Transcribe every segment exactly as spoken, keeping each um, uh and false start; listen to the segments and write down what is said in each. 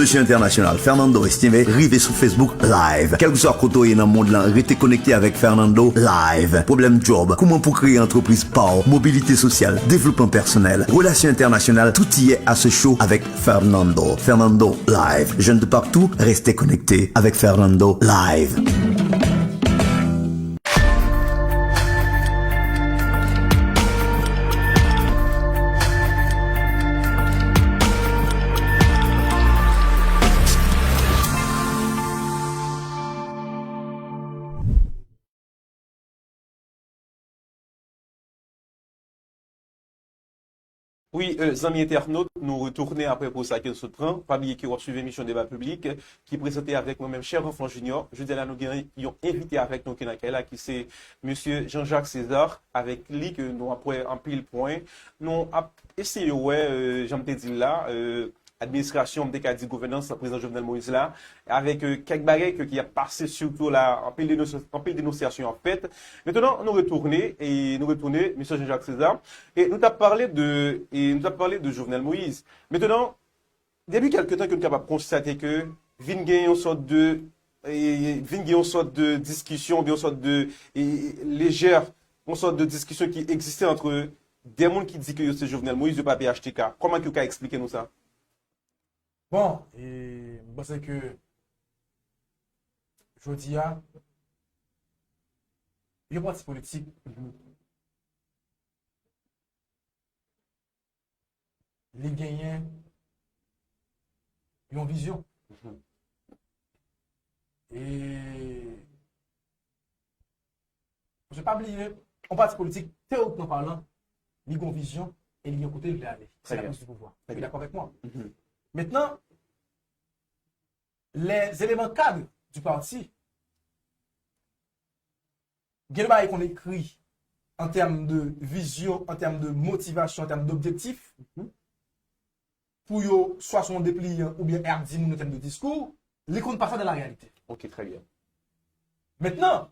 Mesye entènasyonal Fernando Estime rive sou Facebook Live. Kèlkeswa kote w ye nan mond lan, rete konekte avèk Fernando Live. Pwoblèm djòb, kouman pou kreye antrepriz pa w, mobilite sosyal, devlopman pèsonèl, relasyon entènasyonal, tout y est à ce show avec Fernando. Fernando Live. Jeunes de partout, restez connectés avec Fernando Live. Wi, euh, zanmi entènot, nou retounen apre poz sa ke n sot pran. Pa bliye ke w ap swiv emisyon Deba Piblik, euh, ki prezante avèk mwen menm, Cher Enfant Junior. Jodi a la, nou gen yon envite avèk nou ki nan kay la, ki se Mesye Jean-Jacques César. Avèk li ke nou ap wè anpil pwen. Nou ap eseye wè, euh, jan m te di l la, euh, administrasyon, m te ka di gouvènans prezidan Jovenel Moïse la, avèk, euh, kèk bagay ke, ki ap pase sitou la, anpil denonsya-, anpil denonsyasyon ap fèt. Mentnan, nou retounen, e nou retounen, Mesye Jean-Jacques César, e nou t ap pale de, e nou t ap pale de Jovenel Moïse. Mentnan, depi kèlke tan ke nou kapab konstate ke vin gen yon sòt de, e, vin gen yon sòt de diskisyon, oubyen yon sòt de, e, lejè, yon sòt de diskisyon ki egziste ant de moun ki di ke yo se Jovenel Moïse, yo pa P H T K. Kòman ke w ka eksplike nou sa? Bon, e, m panse ke jodi a, yon pati politik, li genyen yon vizyon. E Paske pa bliye, yon pati politik, teorikman palan, li gen yon vizyon e li gen yon kote li vle ale. Se la prise du pouvoir. Ou dakò avèk mwen? Mentnan, les éléments cadres du parti, gen de bagay konn ekri an tèm de vizyon, an tèm de motivasyon, an tèm d'objektif, pou yo swa se yon depliyan oubyen ap di moun an tèm de diskou, li konn pa sa dan la reyalite. Ok, très bien. Mentnan,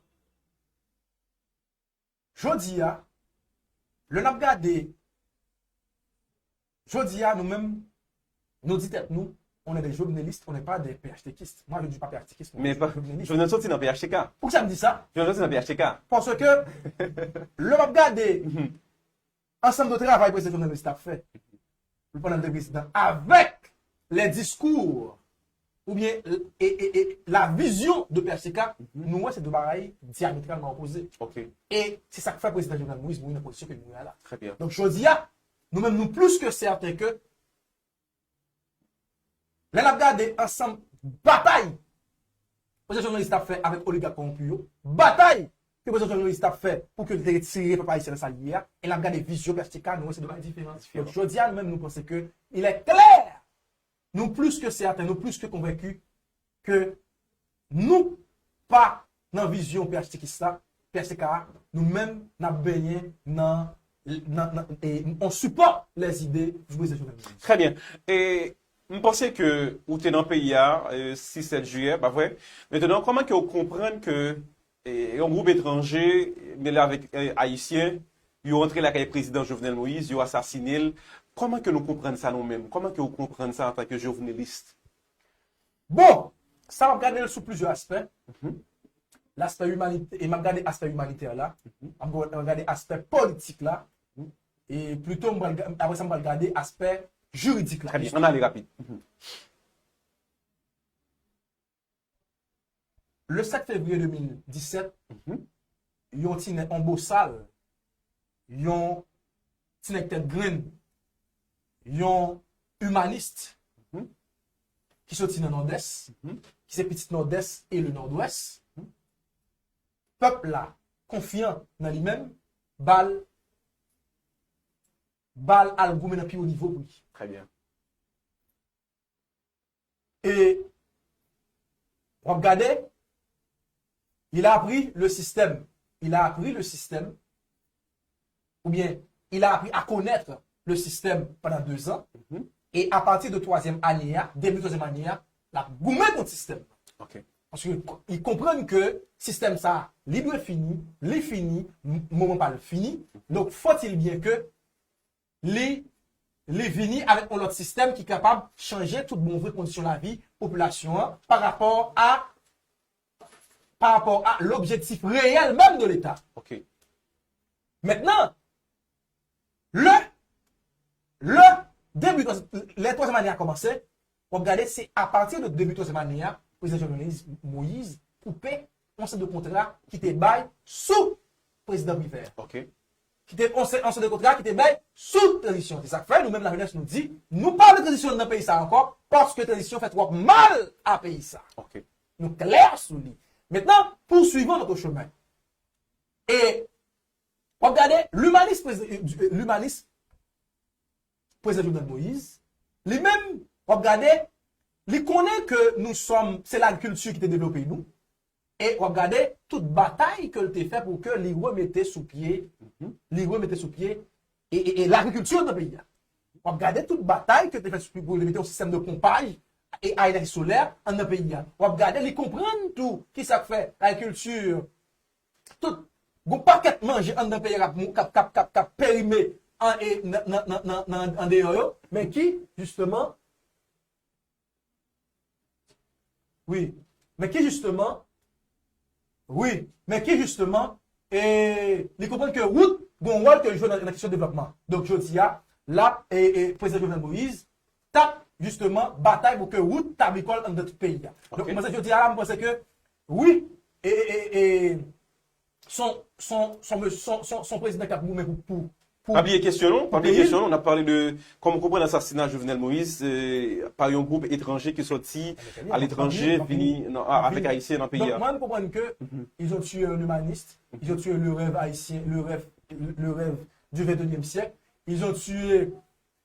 jodi a, lè n ap gade, jodi a, nou menm, nou di tèt nou, on est des jovenelistes, on n'est pas des P H T Kistes. Mwen, je ne suis pas P H T Kiste, mwen, je suis joveneliste. Jovenel soti nan P H T K. Poukisa m di sa? Jovenel soti nan P H T K. Paske, lè m ap gade ansanm de travay prezidan Jovenel Moïse t ap fè, pandan l te prezidan, avèk les discours oubyen e, e, e, la vision de P H T K, nou wè se de bagay diametralman opoze. Ok. E se sa k fè prezidan Jovenel Moïse mouri nan pozisyon ke l mouri a la. Très bien. Donk, jodi a, nou menm, nou plis ke sèten ke lè n ap gade ansanm batay prezidan Jovenel Moïse t ap fè avèk oligak kòwonpi yo, batay ke prezidan Jovenel Moïse t ap fè pou ke l te retire pèp ayisyen nan sa l ye a, e n ap gade vizyon P H T K, nou wè se de bagay diferan. Diferan. Donk, jodi a, nou menm, nou panse ke il est clair, nou plis ke sèten, nou plis ke konvenki ke nou pa nan vizyon P H T K la, P H T K a, nou menm, n ap benyen nan, nan, nan, e, on supporte les idées du président Jovenel Moïse. Très bien. E m panse ke ou te nan peyi a, e, sis, sèt jiyè, pa vre? Mentnan, kòman ke w konprann ke, e, yon gwoup etranje, mele avèk, e, ayisyen, yo antre lakay prezidan Jovenel Moïse, yo asasine l? Kòman ke nou konprann sa nou menm? Kòman ke w konprann sa antanke jovenelis? Bon, sa m ap gade l sou plizyè aspè. Laspè imanite, e m ap gade aspè imanitè la. M ap gade aspè politik la. E plito, m pral ga-, apre sa, m pral gade aspè jiridik la. Très bien, ann ale rapid. Le sèt fevriye de mil disèt, yon ti nèg, yon bosal, yon ti nèg tèt grenn, yon imanis ki soti nan Nòdès, ki se pitit Nòdès e le Nòdwès, pèp la konfyan nan li menm, ba l, ba l al goumen nan pi wo nivo pou li. Très bien. E w ap gade, il a appris le système. Il a appris le système. Oubyen, il a appris à connaître le système pendant deux ans. E apati de twazyèm ane a, debi twazyèm ane a, l ap goumen kont sistèm. Ok. Paske li konprann ke sistèm sa, li dwe fini, li fini, m-, moman pa l fini. Donk, faut-il bien ke li li vini avèk yon lòt sistèm ki kapab chanje tout bon vre kondisyon lavi popilasyon an pa rapò a, pa rapò a lobjektif reyèl menm de Leta. Ok. Mentnan, lè, lè debi, lè twazyèm ane a kòmanse, w ap gade se apati de debi twazyèm ane a, Prezidan Jovenel Moïse koupe yon seri de kontra ki te bay sou Prezidan Privè. Ok. Ki te yon seri de kontra ki te bay sou tranzisyon. Se sa k fè nou menm lajenès nou di, nou pa vle tranzisyon nan peyi sa ankò, paske tranzisyon fè twòp mal a peyi sa. Ok. Nou klè sou li. Mentnan, poursuivons notre chemin. E w ap gade limanis, limanis Prezidan Jovenel Moïse, li menm, w ap gade, li konnen ke nou sòm, se lagrikilti ki te devlope nou, e w ap gade tout batay ke l te fè pou ke li remete sou pye, li remete sou pye e, e, e lagrikilti nan peyi a. W ap gade tout batay ke l te fè sou pye pou li mete yon sistèm de ponpaj e a enèji solè anndan peyi a. W ap gade, li konprann tou ki sa k fè lagrikilti tout. Gon pakèt manje anndan peyi a k ap, k ap, k ap, k ap, k ap perime an, e, nan, nan, nan, nan, nan, andeyò yo, men ki, jisteman, wi, men ki, jisteman, wi, men ki, jisteman, e, li konprann ke wout gon wòl ke l jwe nan, nan kesyon devlòpman. Donk, jodi a, l ap, e, e, Prezidan Jovenel Moïse, t ap, jisteman, batay pou ke wout tabli kò l anndan tout peyi a. Donk, Ok. Mwen, jodi a la, mwen panse ke, wi, e, e, e, e, son, son, son, son, son, son prezidan k ap goumen pou, pou, pou, Pa bliye kesyon nou, pa pou bliye peyi l. Kesyon nou, n ap pale de kòman w konprann asasina Jovenel Moïse, euh, pa yon gwoup etranje ki sòti aletranje, vini nan, a- avèk Ayisyen nan peyi Donc, a. Moi, je comprends que ils ont tué un humaniste, ils ont tué le rêve haïtien, le rêve, le rêve du vingt et unième siècle, ils ont tué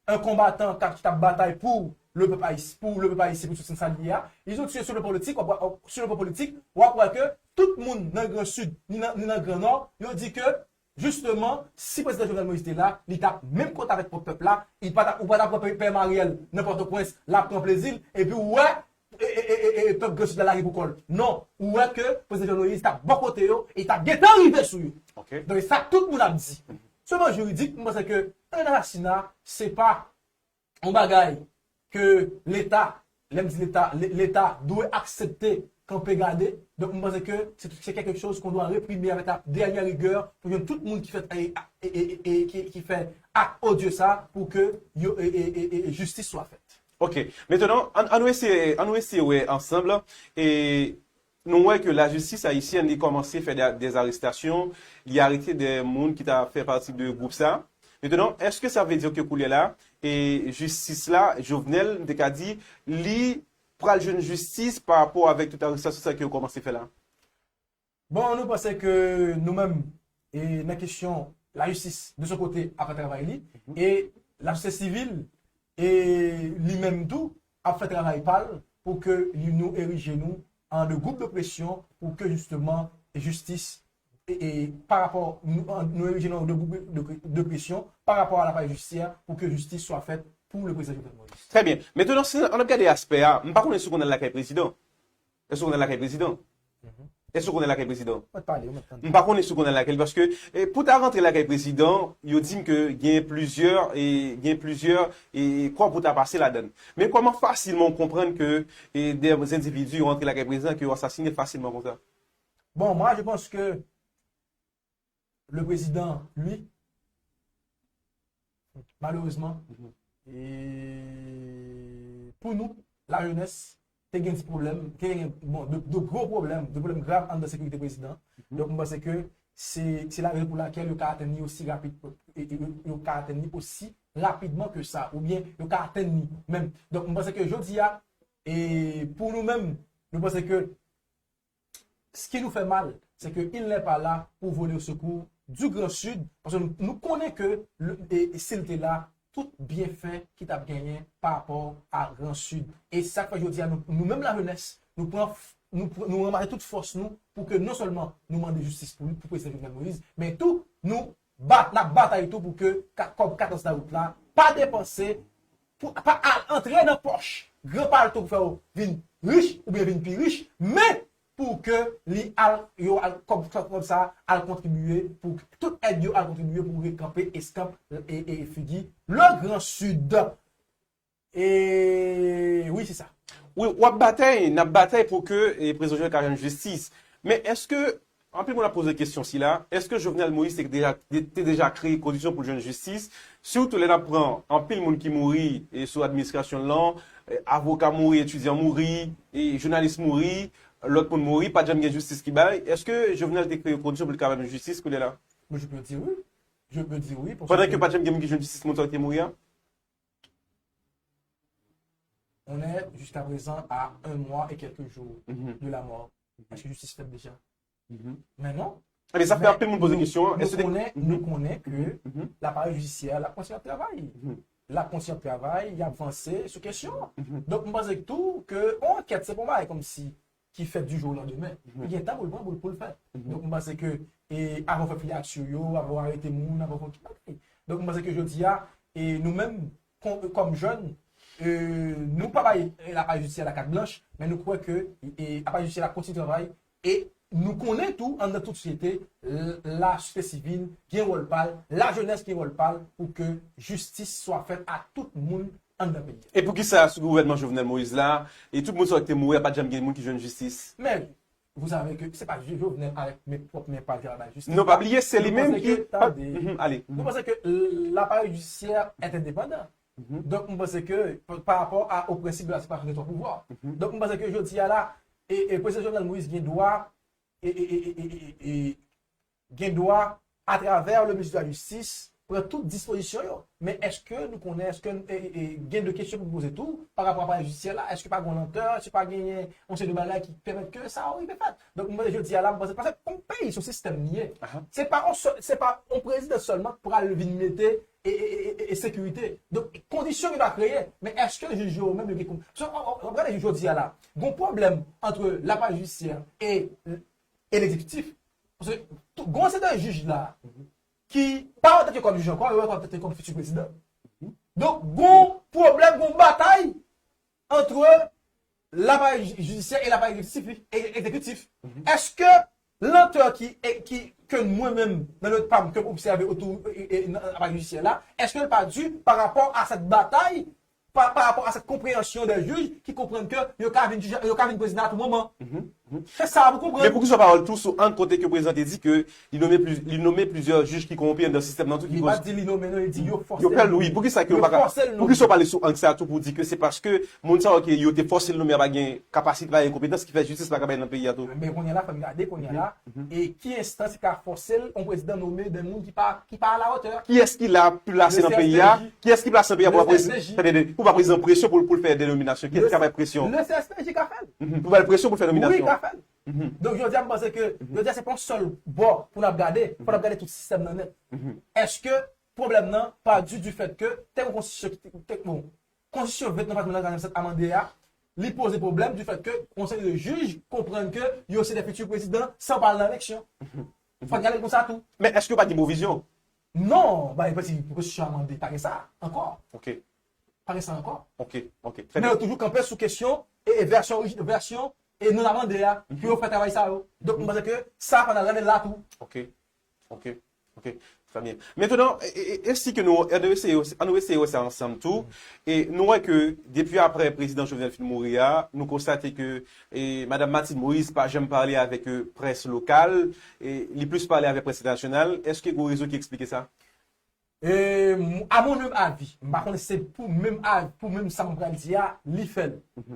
un combattant ki t ap batay pou le pèp ayisyen, pou le pèp ayisyen, pou soutyen sa li ye a. Ils ont tué sur le politique, sur le plan politique, w ap wè ke tout moun nan Gran Sid, ni nan, ni nan Gran Nò, yo di ke, jisteman, si prezidan Jovenel Moïse te la, li t ap menm kote avèk pwòp pèp la, li pa t ap, ou pa t ap wè pè, pè Mariel nan Pòtoprens, l ap pran plezi l, epi ou wè, e, e, e, e, e, pèp Gran Sid la lage pou kò l. Non, ou wè ke prezidan Jovenel Moïse t ap bò kote yo, e t ap gentan rive sou yo. Ok. Donk, e sa tout moun ap di. Sou plan jiridik, mwen panse ke un assassinat, se pa yon bagay ke Leta, lè m di Leta, Le- Leta dwe aksepte kanpe gade. Donk, mwen panse ke se, c'est quelque chose qu'on doit réprimer avec la dernière rigueur pou jwenn tout moun ki fè, e, e, e, e, e, ki, ki fè ak odye sa pou ke yo, e, e, e, e, jistis swa fèt. Ok. Mentnan, ann, ann nou eseye, ann nou eseye wè ansanm, e, nou wè ke lajistis ayisyèn, li kòmanse fè de, des arrestations, li arete de moun ki ta fè pati de gwoup sa. Mentnan, èske sa vle di ke koulye la, e jistis la, Jovenel, m te ka di, li pral jwenn jistis pa rapò avèk tout arestasyon sa ke yo kòmanse fè la? Bon, nou panse ke nou menm, e, nan kesyon lajistis, de son kote, ap fè travay li, e lasosyete sivil, e li menm tou, ap fè travay pa l pou ke li, nou erije nou an de gwoup de presyon pou ke, jisteman, jistis, e, e, pa rapò, nou, an- nou erije nou an de gwoup de, de presyon pa rapò a laparèy jidisyè pou ke jistis swa fèt pou le prezidan Jovenel Moïse. Trè byen. Mentnan, si ann ap gade aspè a, m pa konnen si w konn al lakay prezidan. Èske w konn al lakay prezidan? Èske w konn al lakay prezidan? Mwen pale, mwen tande. M pa konnen si w konn al lakay li, paske, e, pou w ta rantre lakay prezidan, yo di m ke gen plizyè, e, gen plizyè, e, kòb pou w ta pase ladan l. Men kòman fasilman w konprann ke, e, de endividi rantre lakay prezidan, ke yo asasine l fasilman konsa? Bon, moi, je pense que le président, lui, malheureusement, e pou nou, lajenès, te gen ti pwoblèm, te gen, bon, de, de gwo pwoblèm, de pwoblèm grav anndan sekirite prezidan. Donk, mwen panse ke se, se la rezon pou lakèl yo ka atenn li osi rapid, e, e, yo, yo ka atenn li osi rapidman ke sa, oubyen yo ka atenn li menm. Donk, mwen panse ke jodi a, e pou nou menm, nou panse ke ce qui nous fait mal, c'est que il n'est pas là pour voler au secours du Grand Sud, paske nou, nou konnen ke le- e, e si l te la, tout byenfè ki t ap genyen pa rapò a Gran Sid. E sa k fè jodi a, nou, nou menm lajenès, nou pran, f- nou, pr- nou ranmase tout fòs nou pou ke non sèlman nou mande jistis pou li, pou prezidan Jovenel Moïse, men tou, nou bat, n ap batay tou pou ke ka- kòb katòz lawout la pa depanse, pou, pa al antre nan pòch gran palto pou fè w vin rich oubyen vin pi rich, men pou ke li al, yo al, kòb, kòb sa al kontribye, pou tout èd yo al kontribiye pou rekanpe eskanp e, e figi le Grand Sud. E wi, se sa. Wi, w ap batay, n ap batay pou ke e, prezidan Jovenel ka jwenn jistis. Men èske, anpil moun ap poze kesyon sila, èske Jovenel Moïse te deja, te, te deja kreye kondisyon pou l jwenn jistis? Sitou lè n ap pran anpil moun ki mouri e, sou administrasyon l lan, e, avoka mouri, etidyan mouri, e, jounalis mouri, lòt moun mouri, pa t janm gen jistis ki bay. Èske Jovenel te kreye kondisyon pou l ka jwenn jistis kounye la? Mais je peux dire oui. Je peux dire oui. Pandan ke pa t janm gen moun ki jwenn jistis moun sa yo te mouri a? On est jusqu'à présent à un mois et quelques jours de la mort. Èske jistis fèt deja? Men non. Ebyen, sa fè anpil moun poze kesyon an. Èske nou konnen, nou konnen ke laparèy jidisyè la kontinye ap travay. La kontinye ap travay, y ap vanse sou kesyon an. Donk, m panse tou ke yon ankèt, se pa yon bagay kòmsi ki fèt du jour au lendemain. Li gen tan pou l pran, pou l, pou l fèt. Donk, m panse ke, e, avan w fè filyati yo, avan w arete moun, avan w fè ki bagay. Donk, m panse ke jodi a, e, nou menm, kòm jèn, e, nou pa bay, e, laparèy jidisyè la kat blanch, men nou kwè ke, e, aparèy jidisyè la kontinye travay, e nou konnen tou, anndan tout sosyete, l-, lasosyete sivil gen wòl pa l, lajenès gen wòl pa l, pou ke jistis swa fèt a tout moun anndan peyi a. E poukisa sou gouvènman Jovenel Moïse la, e tout moun sa yo ki te mouri a, pa t janm gen moun ki jwenn jistis? Men, vous savez que se pa Jo-, Jovenel avèk men pwòp men pa l ki al bay jistis la. Non, pa bliye, se li menm ki, tande, nou panse ke laparèy jidisyè est indépendant. Donk, m panse ke, pa, pa rapò a, au principe de la séparation des trois pouvoirs. Donk, m panse ke jodi a la, e, e prezidan Jovenel Moïse gen dwa, e, e, e, e, e, e, gen dwa, atravè le ministre de la Justice, pran tout dispozisyon yo. Men èske nou konnen, èske, e, e, e, gen de kesyon pou poze tou, pa rapò a aparèy jidisyè la, èske pa gen lantè, èske pa genyen yon seri de bagay ki pèmèt ke sa yo rive fèt? Donk, mwen, jodi a la, m panse, paske yon peyi, se yon sistèm li ye. Se pa yon sèl, se pa yon prezidan sèlman k pral vin mete e, e, e, e, e sekirite. Donk, kondisyon ki ta kreye, men èske jij yo menm yo gen kon-, so, w, w, w ap gade jodi a la, gon pwoblèm ant laparèy jidisyè e, e legzekitif. Paske tou, gon seri de jij la ki pa wè tèt yo kòm jij ankò, yo wè tèt yo kòm fiti prezidan. Donk, gon pwoblèm, gon batay ant laparèy ji-, jidisyè e laparèy egzekitif, e, egzekitif. Èske lantè ki, e, ki, ke mwen menm, nan lòt pa m, ke m obsève otou, e, e, nan aparèy jidisyè la, èske l pa di pa rapò a sèt batay, pa, pa rapò a sèt konpreyansyon dè jij ki konprann ke yo ka vin jij, yo ka vin prezidan a tou moman? Se sa pou konprann. Men pou ki sa w pa wè l tou sou ann kote ke prezidan te di ke li nome pli-, li nome plizyè jij ki kowonpi anndan sistèm nan tou ki... Li pa di li nome non, li di yo fòse l nome. Yo fè l, wi. Pou ki sa ke yo pa ka, pou ki sa w pale sou ann sa tou pou di ke se paske moun sa yo ke yo te fòse l nome a pa gen kapasite, pa gen konpetans ki fè jistis pa ka bay nan peyi a tou? Men kounye a la, fò n gade kounye a la, e ki enstans ki ka fòse l, yon prezidan nome de moun ki pa, ki pa a la otè? Kiyès ki la plase nan peyi a? Kiyès ki plase nan peyi a pou pa prezidan, pou pa prezidan presyon pou, pou l fè de nominasyon? Kiyès ki ka bay presyon? Le C S P J ka fè l. Pou bay l presyon pou l fè nominasyon. Wi, ka fè l. Donk, jodi a, m panse ke, jodi a, se pa yon sèl bò pou n ap gade, fò n ap gade tout sistèm nan nèt. Èske pwoblèm nan pa di, du fèt ke te yon konstitisyon ki te, te, bon, konstitisyon venntrwa nan karannsèt amande a, li poze pwoblèm du fèt ke yon seri de jij konprann ke yo se de fiti prezidan san pa al nan eleksyon. Fò n gade l konsa tou. Men èske yo pa gen bon vizyon? Non, ba, e pa si konstitisyon amande, pa gen sa ankò. Ok. Pa gen sa ankò. Ok, ok. Trè byen. Men yo toujou kanpe sou kesyon e, e vèsyon oriji-, vèsyon e non amande a, pou yo fè travay sa yo. Donk, m panse ke sa, fò n al gade l la tou. Ok. Ok. Ok. Trè byen. Mentnan, e, e, e, e si ke nou, ann eseye, ann eseye wè sa ansanm tou. E nou wè ke depi aprè prezidan Jovenel fin mouri a, nou konstate ke, e, madanm Martine Moïse pa janm pale avèk, e, près lokal, e li plis pale avèk près entènasyonal. Èske gen rezon ki eksplike sa? E, m-, à mon humble avis, m pa konnen si se pou menm av-, pou menm sa m pral di a, li fè l.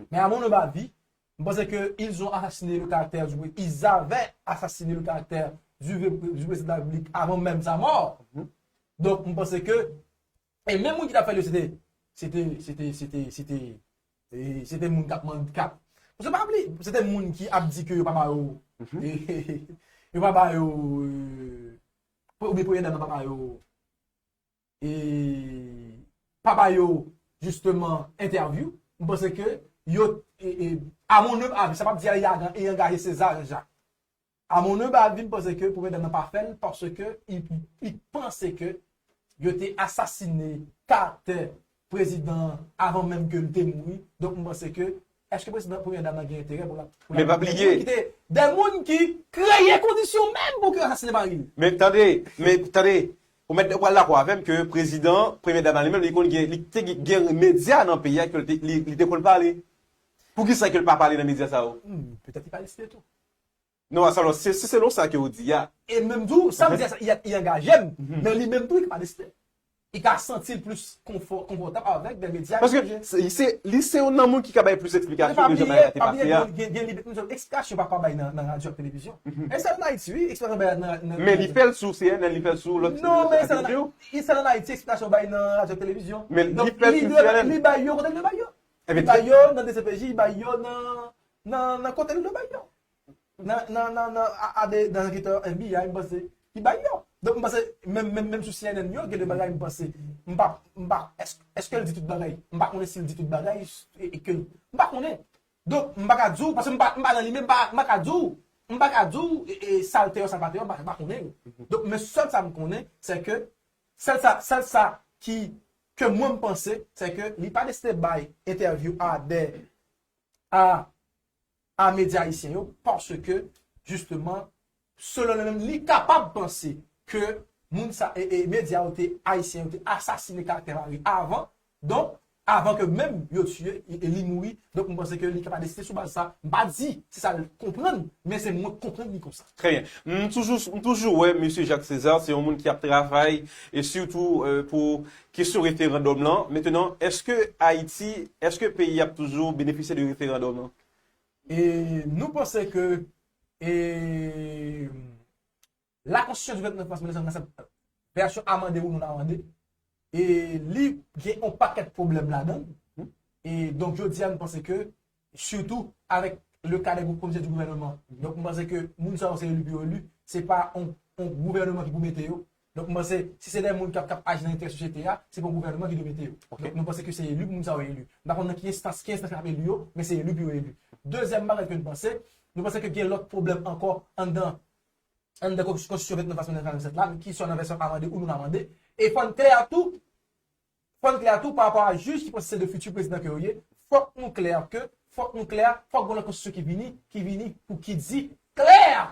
Men à mon humble avis, m panse ke ils ont assassiné le caractère du pré-, ils avaient assassiné le caractère du vrai pré-, du président de la République avant même sa mort. Donk, m panse ke, e menm moun ki t ap fè l yo, se te, se te, se te, se te, se te, e, se te moun k ap mande, k ap, se pa bliye, se te moun ki ap di ke yo pa ba yo, e, yo pa ba yo, e, pre-, oubyen premye dam nan pa ba yo, e pa ba yo, jisteman, entèvyou, m panse ke yo, e, e, à mon humble avis, sa p ap di Ariagan e angaje César Jean-Jacques. À mon humble avis, m panse ke premye dam nan pa fè l paske li, li panse ke yo te asasine karaktè prezidan an avan menm ke l te mouri. Donk, m panse ke Èske prezidan, premyè dam nan gen enterè pou l ap, pou l ap, men pa bliye, ki te de moun ki kreye kondisyon menm pou ke yo asasinen mari l? Men tande, men tande, ou mèt pral dakò avè m ke prezidan, premyè dam nan li menm, li konn gen, li te gen medya nan peyi a ke li, li te konn pale. Poukisa ke l pa pale nan medya sa yo? Hmm, petèt li pa deside tou. Non, sa, se, se selon sa ke w di a. E menm tou, sa m di a, sa, li, li angaje m, men li menm tou, li ka pa deside. Li ka santi l plis konfò, konfòtab avèk de medya. Paske se, se, li se yon nan moun ki ka bay plis eksplikasyon de jan bagay la te pase a. Gen, gen, gen, gen eksplikasyon papa bay nan, nan radyo ak televizyon. E sa ann Ayiti, wi, eksplikasyon bay nan, nan, men li fè l sou C N N, li fè l sou lòt. Non, men sa ann Ayiti, eksplikasyon bay nan radyo ak televizyon. Men li fè l sou C N N. Li bay yo kote l dwe bay yo. Li bay yo nan D C P J, li bay yo nan, nan, nan kote l dwe bay yo. Nan, nan, nan, nan, a, a de, nan anketè F B I, m panse, li bay yo. Donk, m panse, menm, menm, menm sou C N N yo, gen de bagay, m panse, m pa, m pa, èske, èske l di tout bagay? M pa konnen si l di tout bagay, e, e ke, m pa konnen. Donk, m pa ka di w, paske m pa, m pa nan li, men m pa, m pa ka di w, m pa ka di w, e, e, sa l te yo, sa l pa te yo, m pa, m pa konnen yo. Donk, men sèl sa m konnen, se ke, sèl sa, sèl sa ki, ke mwen m panse, se ke li pa deside bay entèvyou a de a, a medya ayisyen yo, paske, jisteman, selon li menm, li kapab panse ke moun sa, e, e medya yo te, ayisyen yo te asasinen karaktè mari avan, donk, avan ke menm yo tiye, e, e li mouri, donk, m panse ke li kapab deside sou baz sa, m pa di se sa l konprann, men se mwen k konprann li konsa. Trè byen. M toujou, m toujou wè mesye Jacques César, se yon moun ki ap travay, e sitou, e, pou kesyon referandòm lan. Mentenan, èske Ayiti, èske peyi ap toujou benefisye de referandòm lan? E nou panse ke, e, la konstitisyon di vennèf mas mil nèf san senkannsèt, vèsyon amande ou non amande, e li gen yon pakèt pwoblèm ladan l. E donk, jodi a, nou panse ke, sitou avèk le ka de komite di gouvènman, donk, m panse ke moun sa yo se eli pou yo eli, se pa yon, yon gouvènman ki pou mete yo. Donk, m panse, si se de moun k ap, k ap aji nan enterè sosyete a, se pa yon gouvènman ki dwe mete yo. Donk, nou panse ke se eli pou moun sa yo eli. M pa konn nan ki enstans, ki enstans k ap eli yo, men se eli pou yo eli. Dezyèm bagay ke nou panse, nou panse ke gen lòt pwoblèm ankò anndan, anndan konstitisyon vennèf mas mil nèf san senkannsèt la, ki swa nan vèsyon amande ou non amande. E fò n klè tou, fò n klè tou pa rapò a jij ki panse se de fiti prezidan ke yo ye, fòk nou klè ke, fòk nou klè, fòk gen yon konstitisyon ki vini, ki vini pou ki di klè,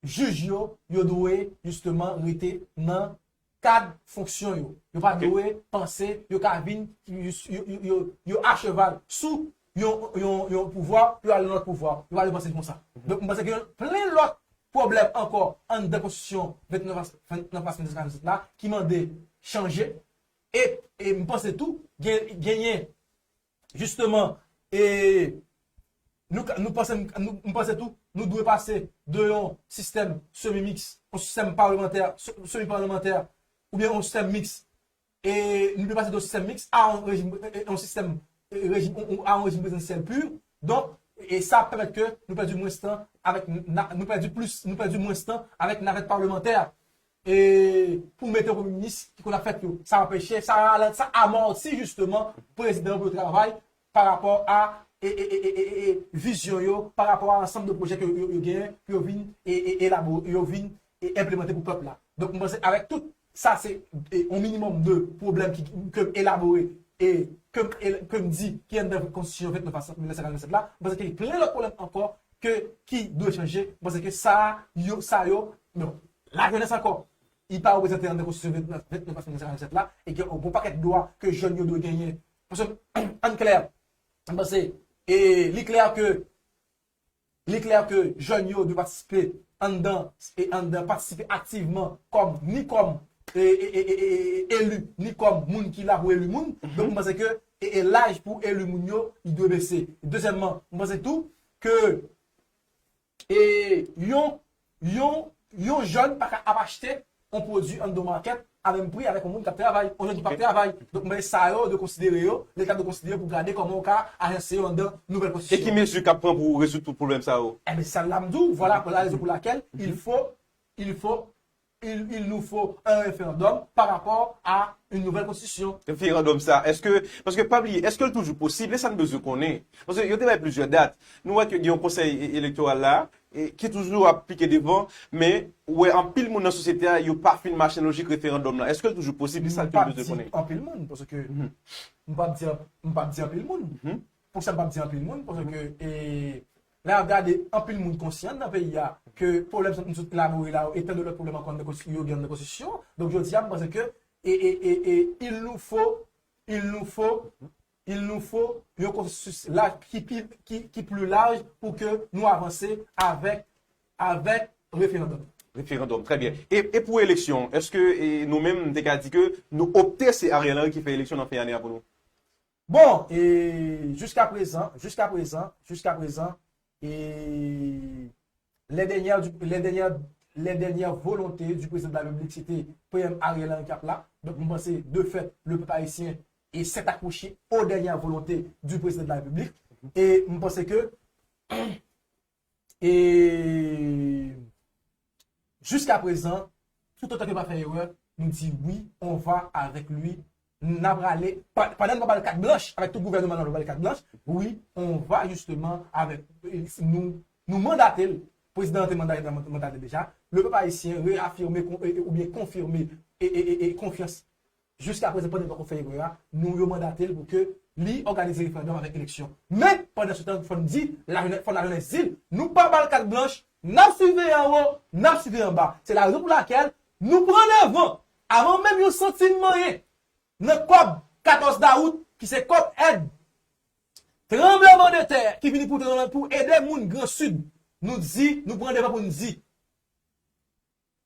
jij yo, yo dwe, jisteman, rete nan kad fonksyon yo. Yo pa dwe panse yo ka vin, yo, yo, yo, yo, yo acheval sou yon, yon, yon pouvwa, yo al nan lòt pouvwa. Yo pa dwe panse konsa. Donk, m panse ke gen plen lòt pwoblèm ankò anndan konstitisyon vennèf mas mil nèf san karannsenk la ki mande chanje. E, e m panse tou, gen, genyen, jisteman, e nou, ka- nou panse, nou, m panse tou, nou dwe pase de yon sistèm semi miks, yon sistèm palemantè, se- semi palemantè, oubyen yon sistèm miks, e nou dwe pase de yon sistèm miks a yon rejim, e- e- yon sistèm, e- rejim, ou- ou- a yon rejim prezidansyèl pur. Donk, e sa ap pèmèt ke nou pèdi mwens tan avèk, na- nou pèdi plis, nou pèdi mwens tan avèk navèt palemantè. E pou mete yon premye minis ki konn ap fèt yo. Sa anpeche, sa rale, sa amòti jisteman prezidan pou yo travay pa rapò a e, e, e, e, e, e vizyon yo, pa rapò a ansanm de pwojè ke yo, yo genyen pou yo vin e, e, elabore, yo vin e enplimante pou pèp la. Donk, m panse avèk tout sa, se e, yon minimòm de pwoblèm ki, ke m elabore e ke m, e, ke m di ki anndan konstitisyon vennèf mil nèf san karannsenk la. M panse ke gen plen lòt pwoblèm ankò ke, ki dwe chanje. M panse ke sa yo, sa yo, bon, lajenès ankò, li pa reprezante anndan konstitisyon vennèf, vennèf mil nèf san karannsenk la, e gen yon bon pakèt dwa ke jèn yo dwe genyen. Paske, ann klè, m panse, e li klè ke, li klè ke jèn yo dwe patisipe anndan, e anndan, patisipe aktivman kòm, ni kòm, e, e, e, e, e, e, eli, ni kòm moun ki la pou eli moun. Donk, m panse ke, e, e laj pou eli moun yo, li dwe bese. Dezyèmman, m panse tou ke e yon, yon, yon jèn pa ka ap achte yon pwodui anndan makèt a menm pri avèk yon moun k ap travay, yon jèn ki p ap travay. Donk, men sa yo, dwe konsidere yo, Leta dwe konsidere pou gade kòman yo ka ajanse yo anndan nouvèl konstitisyon. E ki mezi k ap pran pou rezoud tout pwoblèm sa yo? Ebyen, se sa la m di w, vwala la rezon pou lakèl il faut, il faut il, il nous faut un référendum par rapport à une nouvelle constitution. Referandòm sa, èske, paske pa bliye, èske l toujou posib? E sa n bezwen konnen. Paske yo te bay plizyè dat. Nou wè ke gen yon konsèy e- elektoral la, e, ki toujou ap pike devan, men ou wè anpil moun nan sosyete a, yo pa fin mache nan lojik referandòm la. Èske l toujou posib? E sa ke nou bezwen konnen. M p ap di anpil moun, paske m p ap di, m p ap di anpil moun. Poukisa m p ap di anpil moun? Paske e, lè w ap gade, anpil moun konsyan nan peyi a ke pwoblèm sa nou sot elabore la yo, e tan de lòt pwoblèm ankò anndan konsti- yo gen anndan konstitisyon. Donk, jodi a, m panse ke e, e, e, e, il nous faut, il nous faut, il nous faut yon konsensis laj ki pi, ki, ki pli laj pou ke nou avanse avèk, avèk referandòm. Referandòm, trè byen. E, e pou eleksyon, èske e, nou menm, m te ka di ke nou opte se Ariel Henry ki fè eleksyon nan fen ane a pou nou? Bon, e jiska prezan, jiska prezan, jiska prezan, e les dernières, du- les dernières, les dernières volontés du président de la République, c'était P M Ariel Henry ki ap la. Donk, m panse, de fait, le peuple haïtien e s'est accroché aux dernières volontés du président de la République. E m panse ke e jiska prezan, tout otan ke pa fè erè, nou di wi, on va avec lui. N ap rale, pa- pandan nou pa ba l kat blanch, avèk tout gouvènman nan, nou pa ba l kat blanch, wi, on va justement avec, nou, nou mandate l, prezidan an te mandate, mandate l deja, le peuple haïtien réaffirme kon- e- e- oubyen konfime e, e, e, e, konfyans jiska prezan pandan nou poko fè erè a, nou yo mandate l pou ke li òganize referandòm avèk eleksyon. Men, pandan se tan, fò n di, lajenè- fò lajenès di l, nou pa ba l kat blanch, n ap siveye anwo, n ap siveye anba. Se la rezon pou lakèl nou pran devan, avan menm yon santim manyen, nan kòb katòz dawout, ki se kòb èd tranbleman de tè, ki vini pou, pou ede moun Gran Sid, nou di, nou pran devan pou n di,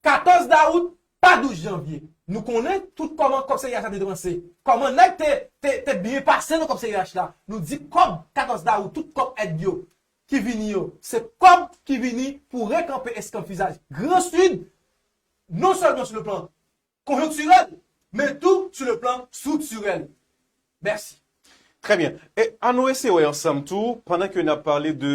katòz dawout, pa douz janvye. Nou konnen tout kòman kòb C I H la te depanse. Kòman nèg te, te, te byen pase nan kòb C I H la. Nou di kòb katòz dawout, tout kòb èd yo ki vini yo, se kòb ki vini pou rekanpe eskanpizaj Gran Sid, non sèlman sou le plan konjonktirèl, men tou sou le plan striktirèl. Mèsi. Trè byen. E an nou eseye wè ansanm tou, pandan ke n ap pale de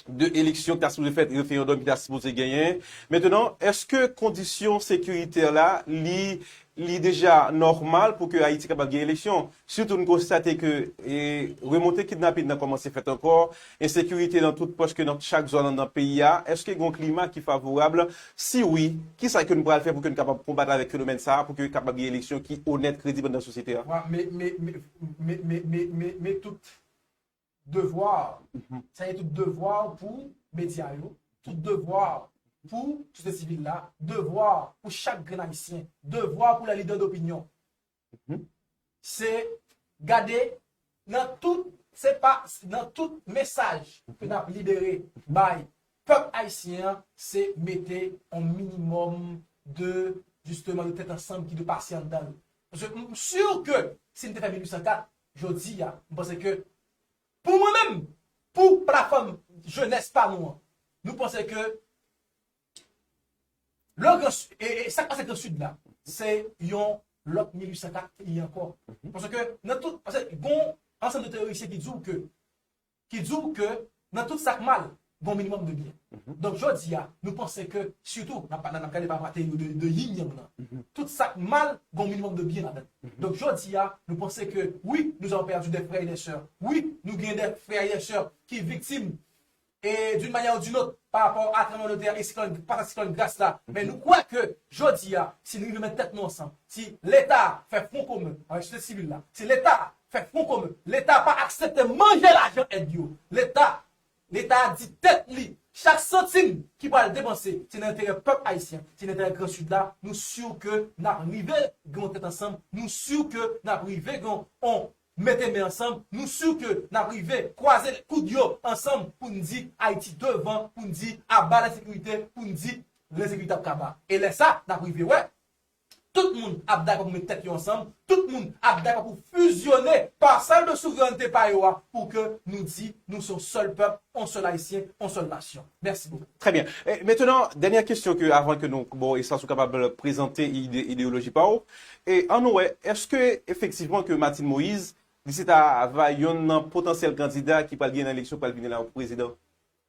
de eleksyon ki ta sipoze fèt, referandòm ki ta sipoze genyen. Mentenan, èske kondisyon sekiritè la, li, li deja nòmal pou ke Ayiti kapab gen eleksyon? Sitou n konstate ke e, remonte kidnapin nan kòmanse fèt ankò, ensekirite nan tout, prèske nan chak zòn nan peyi a. Èske gen yon klima ki favorab? Si wi, kisa ke nou pral fè pou ke nou kapab konbat avèk fenomèn sa a, pou ke kapab gen eleksyon ki onèt, kredib anndan sosyete a? Wa, men, men, men, men, men, men, men, men tout devwa, sa ye tout devwa pou medya yo, tout devwa pou sosyete sivil la, devwa pou chak grenn ayisyen, devwa pou lè lidè dopinyon. Se gade nan tout, se pa nan tout mesaj ke n ap libere bay pèp ayisyen an, se mete yon minimòm de, jisteman, de tèt ansanm ki dwe pase anndan l. Paske m si ke si n te fè mil uit san kat, jodi a, m panse ke pou mwen menm, pou platfòm jenès pa nou an, nou panse ke le Gran Sid, e, e sa k pase Gran Sid la, se yon lòt mil uit san kat li ankò. Paske nan tout, paske gon ansanm de teorisyen ki di w ke, ki di w ke nan tout sa k mal, gon minimòm de byen. Donk jodi a, nou panse ke, sitou, n ap, n ap gade pa rapò a teori de, de yin yang nan. Tout sa k mal, gon minimòm de byen ladan. Donk jodi a, nou panse ke wi, nous avons perdu des frères et des sœurs. Wi, nou gen de frè e de sè ki viktim e d'une manière ou d'une autre, pa rapò a tranblemanntè e siklòn, pa siklòn Gras la. Men nou kwè ke jodi a, si nou rive met tèt nou ansanm, si Leta fè fwon komen avèk sosyete sivil la, si Leta fè fwon komen, Leta pa aksepte manje lajan èd yo, Leta, Leta di tèt li, chak santim ki pral depanse, se nan enterè pèp ayisyen, se nan enterè Gran Sid la, nou si ke n ap rive gen yon tèt ansanm, nou si ke n ap rive gen yon mete men ansanm, nou si ke n ap rive kwaze koud yo ansanm pou n di Ayiti devan, pou n di aba lensekirite, pou n di lensekirite ap kaba. E lè sa, n ap rive wè, tout moun ap dakò pou met tèt yo ansanm, tout moun ap dakò pou fizyone pasaj de souverènte pa yo a, pou ke nou di nou se yon sèl pèp, yon sèl ayisyen, yon sèl nasyon. Mèsi bokou. Trè byen. E, mentenan, dènyè kesyon ke, avan ke nou ba w espas ou kapab prezante ide, ideyoloji pa w, e an nou wè, èske efektivman ke Martine Moïse, li se ta va yonn nan potansyèl kandida ki pral gen nan eleksyon pral vini la pou prezidan?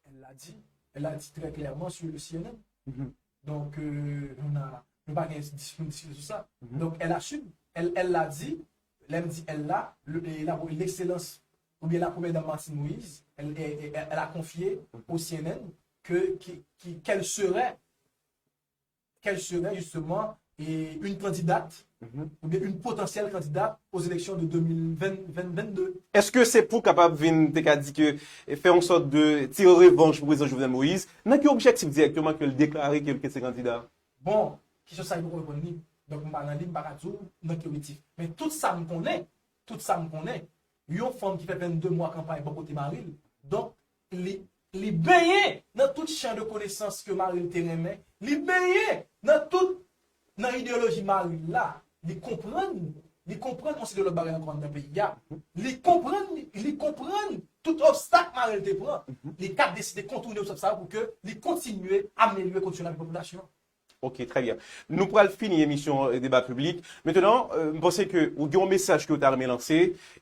Elle l'a dit, elle l'a dit très clairement sur le C N N. Donc, euh, on a, nou pa gen dis- nou diskisyon sou sa. Donc, elle assume, elle, elle l'a dit, lè m di elle la, le- e la- l'excellence, oubyen la première dame Martine Moïse, elle, elle, elle- elle a confié au C N N que, qui- qui- qu'elle serait, qu'elle serait justement e, une candidate Mhm. Ou byen yon potansyèl kandida aux élections de deux mille vingt, vingt, vingt-deux. Èske se pou kapab vin, te ka di ke, e, fè yon sòt de tire revanch pou prezidan Jovenel Moïse? Nan ki objektif dirèkteman ke l deklare ke l ke se kandida? Bon, kesyon sa a, m poko reponn li. Donk, m pa nan li, m pa ka di w nan ki objektif. Men tout sa m konnen, tout sa m konnen, yon fanm ki fè vennde mwa kanpay bò kote mari l, donk, li, li benyen nan tout chan de konesans ke mari l te renmen, li benyen nan tout, nan ideyoloji mari l la, li konprann, li konprann yon seri de lòt bagay ankò anndan peyi a, li konprann, li konprann tout obstak mari l te pran, li ka deside kontoune obstak sa yo pou ke li kontinye amelyore kondisyon lavi popilasyon an. Ok, trè byen. Nou pral fini emisyon, e, deba piblik. Mentnan, e, m panse ke ou gen yon mesaj ke w ta renmen lanse.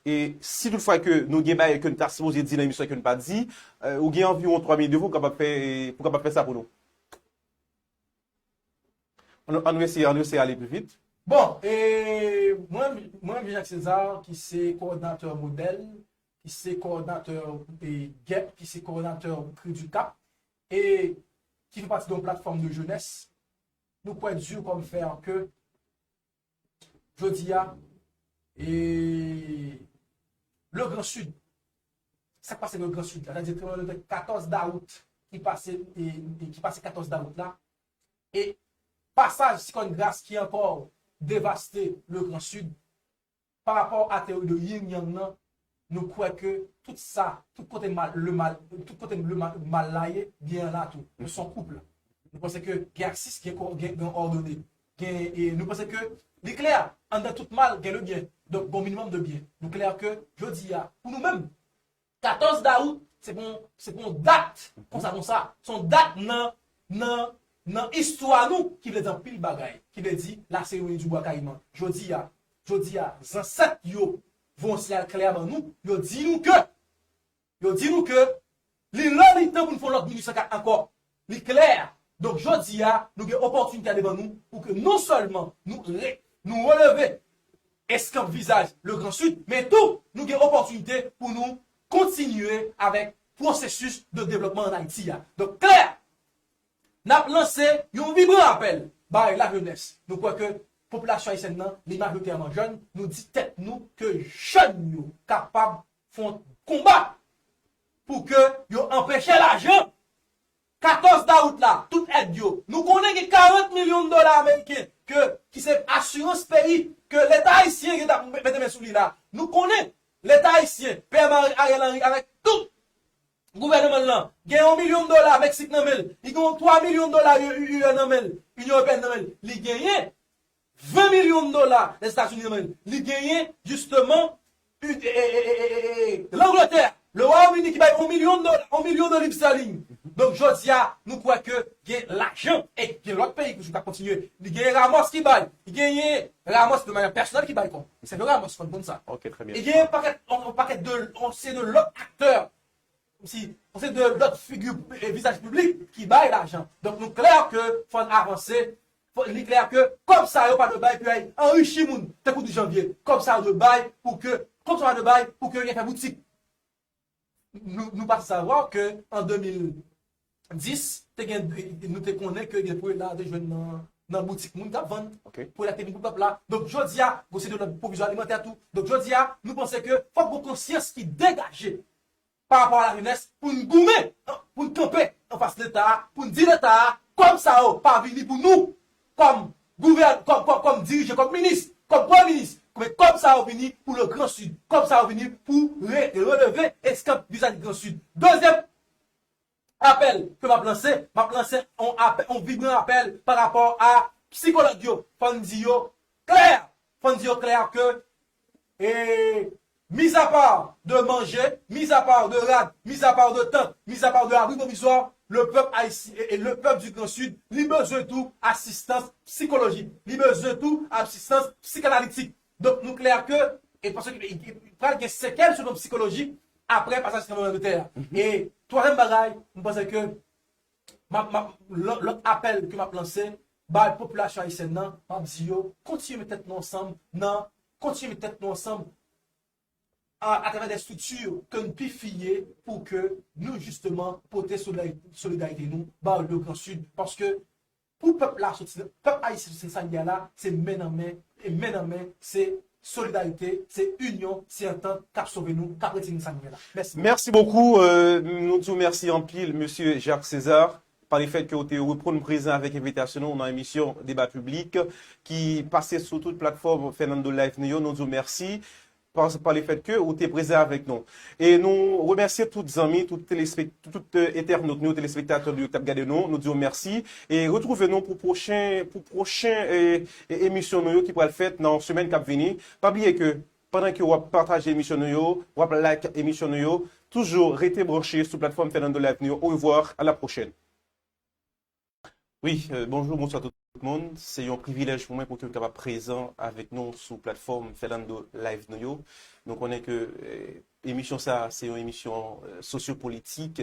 E si toutfwa ke nou gen bagay ke n ta sipoze di nan emisyon ke n pa di, e, ou gen anviwon twa minit devan pou w kapab fè, pou w kapab fè sa pou nou. Ann, ann eseye, ann eseye ale pi vit. Bon, e mwen, mwen, Jean-Jacques César, ki se kowòdinatè Modèl, ki se kowòdinatè, e, GEP, ki se kowòdinatè Cri du Cap, e ki fè pati de yon platfòm de jenès, nou kwè dur comme fer ke jodi a, e Le Grand Sud, sa k pase Le Grand Sud la, sètadi katòz dawout ki pase, e, e ki pase katòz dawout la, e pasaj siklòn Gras ki ankò devaste Le Grand Sud, pa rapò a teyori de yin yang nan, nou kwè ke tout sa, tout kote mal, le mal, tout kote le mal, mal la ye, byen an la tou. Nou se yon koup. Nou panse ke gen aksis, gen, gen, gen òdone. Gen, e nou panse ke li klè, anndan tout mal, gen le byen. Donk, gen yon minimòm de byen. Nou klè ke, jodi a, pou nou menm, katòz dawout, se pa yon, se pa yon dat konsa, konsa. Se yon dat nan, nan, nan istwa nou ki vle di anpil bagay. Ki vle di, la seremoni du bois caïman. Jodi a, jodi a, zansèt yo voye yon siyal klè ban nou. Yo di nou ke, yo di nou ke li lè li tan pou nou fè yon lòt mil uit san kat ankò. Li klè. Donk, jodi a, nou gen opòtinite a devan nou pou ke non sèlman nou re, nou releve eskanp vizaj Le Grand Sud, men tou, nou gen opòtinite pou nou kontinye avèk pwosesis de devlòpman ann Ayiti a. Donk, klè, n ap lanse yon vibran apèl bay lajenès. Nou kwè ke popilasyon ayisyèn nan, li majoritairman jèn, nou di tèt nou ke jèn yo kapab fè yon konba pou ke yo anpeche lajan. Katòz dawout la, tout èd yo. Nou konnen gen karant milyon dola ameriken ke, ki se asirans peyi ke Leta ayisyen gen ap mete men sou li la. Nou konnen Leta ayisyen, P M Ariel Henry avèk tout gouvènman l lan, gen yon milyon dola Meksik nan men l, li gen yon twa milyon dola U E nan men l, Inyon Ewopeyèn nan men l, li genyen ven milyon dola Lèzetazini nan men l, li genyen, jisteman, U- e- e- e- e- e- e- Langletè, le Wayòm Ini ki bay yon milyon dola, yon milyon de liv stèling. Donk, jodi a, nou kwè ke gen lajan e gen lòt peyi toujou k ap kontinye. Li genyen Ramos ki bay, li genyen Ramos de manyè pèsonèl ki bay kòb. Se de Ramos, fò n konn sa. Ok, trè byen. E gen pakèt, yon pakèt de, yon seri de lòt aktè, si, yon seri de lòt figi, e, vizaj piblik ki bay lajan. Donk, nou klè ke fò n avanse, fò, li klè ke kòb sa yo pa dwe bay pou y al anrichi moun, tankou di Janvye. Kòb sa yo dwe bay pou ke, kòb sa yo dwe bay pou ke yo fè boutik. Nou, nou pa t savwa ke an de mil dis, te gen, nou te konnen ke gen pwela te jwenn nan, nan boutik moun k ap vann. Ok. Pwela te vin pou pèp la. Donk, jodi a, gon seri de lòd pwovizwa alimantè tou. Donk, jodi a, nou panse ke fòk gon konsyans ki degaje pa rapò a lajenès pou n goumen, pou n kanpe anfas Leta a, pou n di Leta a, kòb sa yo pa vini pou nou, kòm gouvèn, kòm, kòm, kòm dirijan, kòm minis, kòm premye minis, men kòb sa yo vini pou le Grand Sud, kòb sa yo vini pou re- releve eskanp vizaj Grand Sud. Dezyèm apèl ke m ap lanse, m ap lanse yon apè- yon vibran apèl pa rapò a sikològ yo. Fò n di yo klè, fò n di yo klè ke, e, mizapa de manje, mizapa de rad, mizapa de tant, mizapa de abri pwovizwa, le pèp ayisyen e, e le pèp du Grand Sud, li bezwen tou asistans sikolojik, li bezwen tou asistans sikanalitik. Donk, nou klè ke, e paske, e, e, pral gen sekèl sou plan sikolojik apre pasaj tranblemanntè a. E twazyèm bagay, m panse ke m ap, m ap, lò- lòt apèl ke m ap lanse bay popilasyon ayisyèn nan, m ap di yo, kontinye met tèt nou ansanm, nan, kontinye met tèt nou ansanm a, atravè de estrikti ke n pi fiye pou ke nou, jisteman, pote solidari- solidarite nou ba le Grand Sud. Paske pou pèp la soti, pèp ayisyen soti sa li ye a la, se men nan men, e men nan men, se solidarite, se inyon, se antant k ap sove nou, k ap retire nou sa nou ye la. Mèsi. Merci beaucoup. Euh, nou di w mèsi anpil, mesye Jacques César, pa le fèt ke w te reponn prezan avèk envitasyon nou nan emisyon Deba Piblik ki pase sou tout platfòm Fernando Live nou yo. Nou di w mèsi pa, pa le fèt ke ou te prezan avèk nou. E nou remèsye tout zanmi, tout, telespek, tout euh, entènot nou, telespektatè nou yo k t ap gade nou, nou di w mèsi. E retwouve nou pou pwochen, pou pwochen e, e, emisyon nou yo ki pral fèt nan semèn k ap vini. Pa bliye ke pandan ke w ap pataje emisyon nou yo, w ap like emisyon nou yo, toujou rete branche sou platfòm Fernando Live nou yo. Au revoir, à la prochaine. Wi, euh, bonjou, bonswa tout moun. Se yon privilèj pou mwen pou ke m kapab prezan avèk nou sou platfòm Fernando Live nou yo. Nou konnen ke euh, emisyon sa a, se yon emisyon euh, sosyopolitik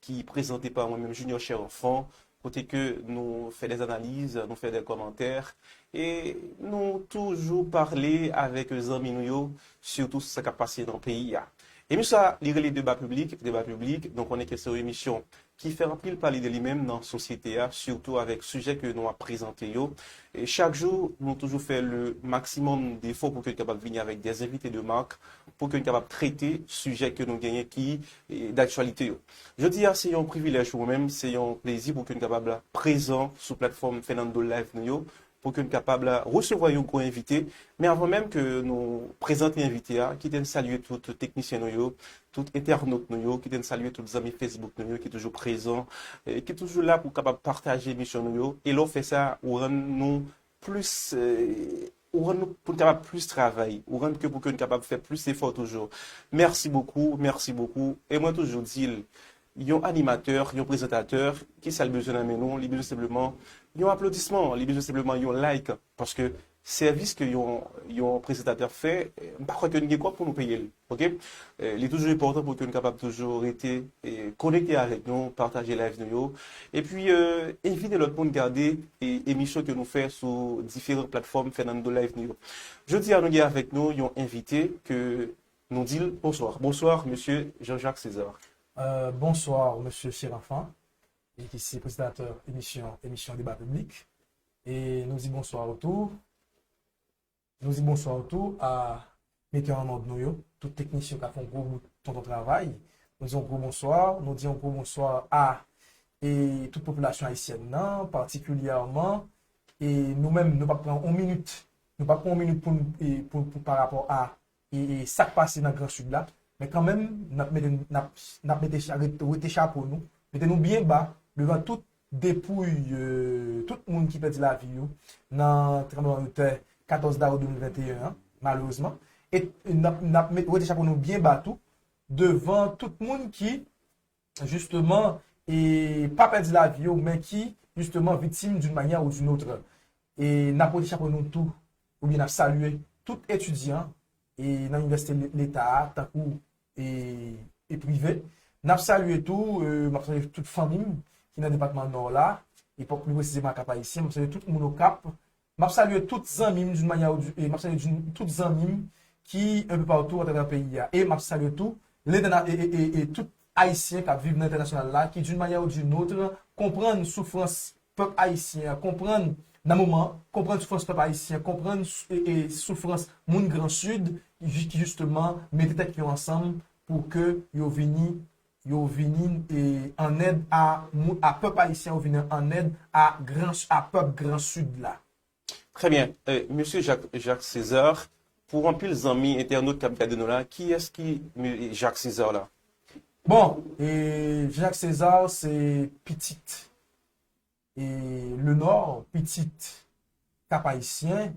ki prezante pa mwen menm Junior Cher Enfant, kote ke nou fè des analyses, nou fè des commentaires, e nou toujou pale avèk zanmi nou yo, sitou sa k ap pase nan peyi a. Emisyon sa a, li rele Deba Piblik, Deba Piblik, nou konnen ke se yon emisyon ki fè anpil pale de li menm nan sosyete a, sitou avèk sijè ke nou ap prezante yo. E chak jou, nou toujou fè le maximum d'efò pou ke n kapab vini avèk des invités de marque, pou ke n kapab trete sijè ke nou genyen ki e, daktyalite yo. Jodi a, se yon privilèj pou mwen menm, se yon plezi pou ke n kapab prezan sou platfòm Fernando Live nou yo, pou ke n kapab resevwa yon gwo envite. Men avan menm ke nou prezante envite a, kite n salye tout teknisyen nou yo, tout entènot nou yo, kite n salye tout zanmi Facebook nou yo ki toujou prezan, e, ki toujou la pou kapab pataje emisyon nou yo. E lè w fè sa, ou rann nou plis, e, ou rann nou pou n kapab plis travay, ou rann ke pou ke n kapab fè plis efò toujou. Merci beaucoup, merci beaucoup. E mwen toujou di l, yon animatè, yon prezantatè, ki sa l bezwen nan men nou? Li bezwen senpleman yon aplodisman, li bezwen senpleman yon like, paske sèvis ke yon, yon prezantatè fè, m pa kwè ke n gen kòb pou nou peye l, oke? Eh, li toujou enpòtan pou ke n kapab toujou rete eh, konekte avèk nou, pataje live nou yo, epi eh, envite lòt moun gade eh, emisyon ke nou fè sou diferan platfòm Fernando Live nou yo. Jodi a nou gen avèk nou yon envite ke nou di l bonswa. Bonswa, mesye Jean-Jacques César. Euh, bonsoir, monsieur Séraphin, ki se prezantatè emisyon, emisyon Deba Piblik. E nou di bonswa ou tou. Nou di bonswa ou tou a metè an nòd nou yo, tout teknisyen k ap fè yon gwo bout tonton travay. Nou di yon gwo bonswa, nou di yon gwo bonswa a e tout popilasyon ayisyèn nan, patikilyèman, e nou menm, nou p ap pran yon minit, nou p ap pran yon minit pou, n- e, pou, pou pa rapò a e, e sa k pase nan Gran Sid la, men kanmenm, n ap mete, n ap, n ap mete cha- ret- wete chapo nou, mete nou byen ba devan tout depouy euh, tout moun ki pèdi lavi yo nan tranblemanntè katòz dawou de mil venteyen an, malerezman. E n ap, n ap met- wete chapo nou byen ba tou devan tout moun ki, jisteman, e pa pèdi lavi yo, men ki, jisteman, viktim d'une manière ou d'une autre. E n ap wete chapo nou tou, oubyen n ap salye tout etidyan e nan inivèsite le- leta a, tankou e, e prive. N ap salye tou, e, m ap salye tout fanmi m ki nan depatman Nò la, e pli presizeman Kap Ayisyen. M ap salye tout moun Okap. M ap salye tout zanmi m d'une manière ou d'une- e m ap salye d'une- tout zanmi m ki un peu partout atravè peyi a. E m ap salye tou lentèna- e, e, e, e tout Ayisyen k ap viv nan entènasyonal la, ki d'une manière ou d'une autre konprann soufrans pèp ayisyen an, konprann nan moman, konprann soufrans pèp ayisyen an, konprann sou- e, e soufrans moun Gran Sid, ki ji- ki jisteman mete tèt yo ansanm pou ke yo vini, yo vini e, an èd a, mou- a pèp ayisyen, yo vini an èd a gran, a pèp Gran Sid la. Trè byen. Eh, mesye Jacques, Jacques César, pou anpil zanmi entènot k ap gade nou la, kiyès ki me- Jacques César la? Bon, e Jacques César se pitit e Lenò, pitit Kap Ayisyen.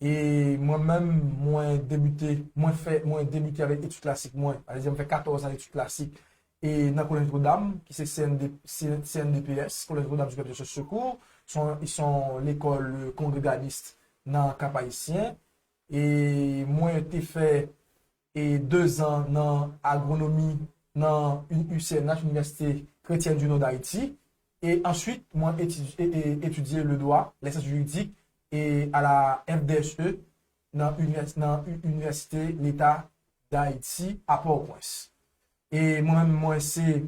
E mwen menm, mwen debite, mwen fè, mwen debite avèk etid klasik mwen. Sa vle di, mwen fè katòz an etid klasik e nan Collège Notre-Dame, ki se C N D, C- C N D P S, Collège Notre-Dame du Peuple de Secours, son, son lekòl kongreganis nan Kap Ayisyen. E mwen te fè e dezan nan agwonomi nan U- UCNH, Université Chrétienne du Nord d'Haïti. E answit, mwen etidye, e, e, etidye le droit, les sciences juridiques, e à la F D S E, nan, univès- nan U- Université l'État d'Haïti à Port-au-Prince. E mwen menm, mwen se,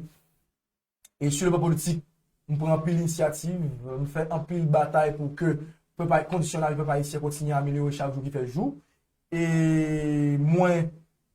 e sur le plan politique, m pran anpil inisyativ, m fè anpil batay pou ke pèp ay-, kondisyon lavi pèp ayisyen kontinye amelyore chak jou ki fè jou. E mwen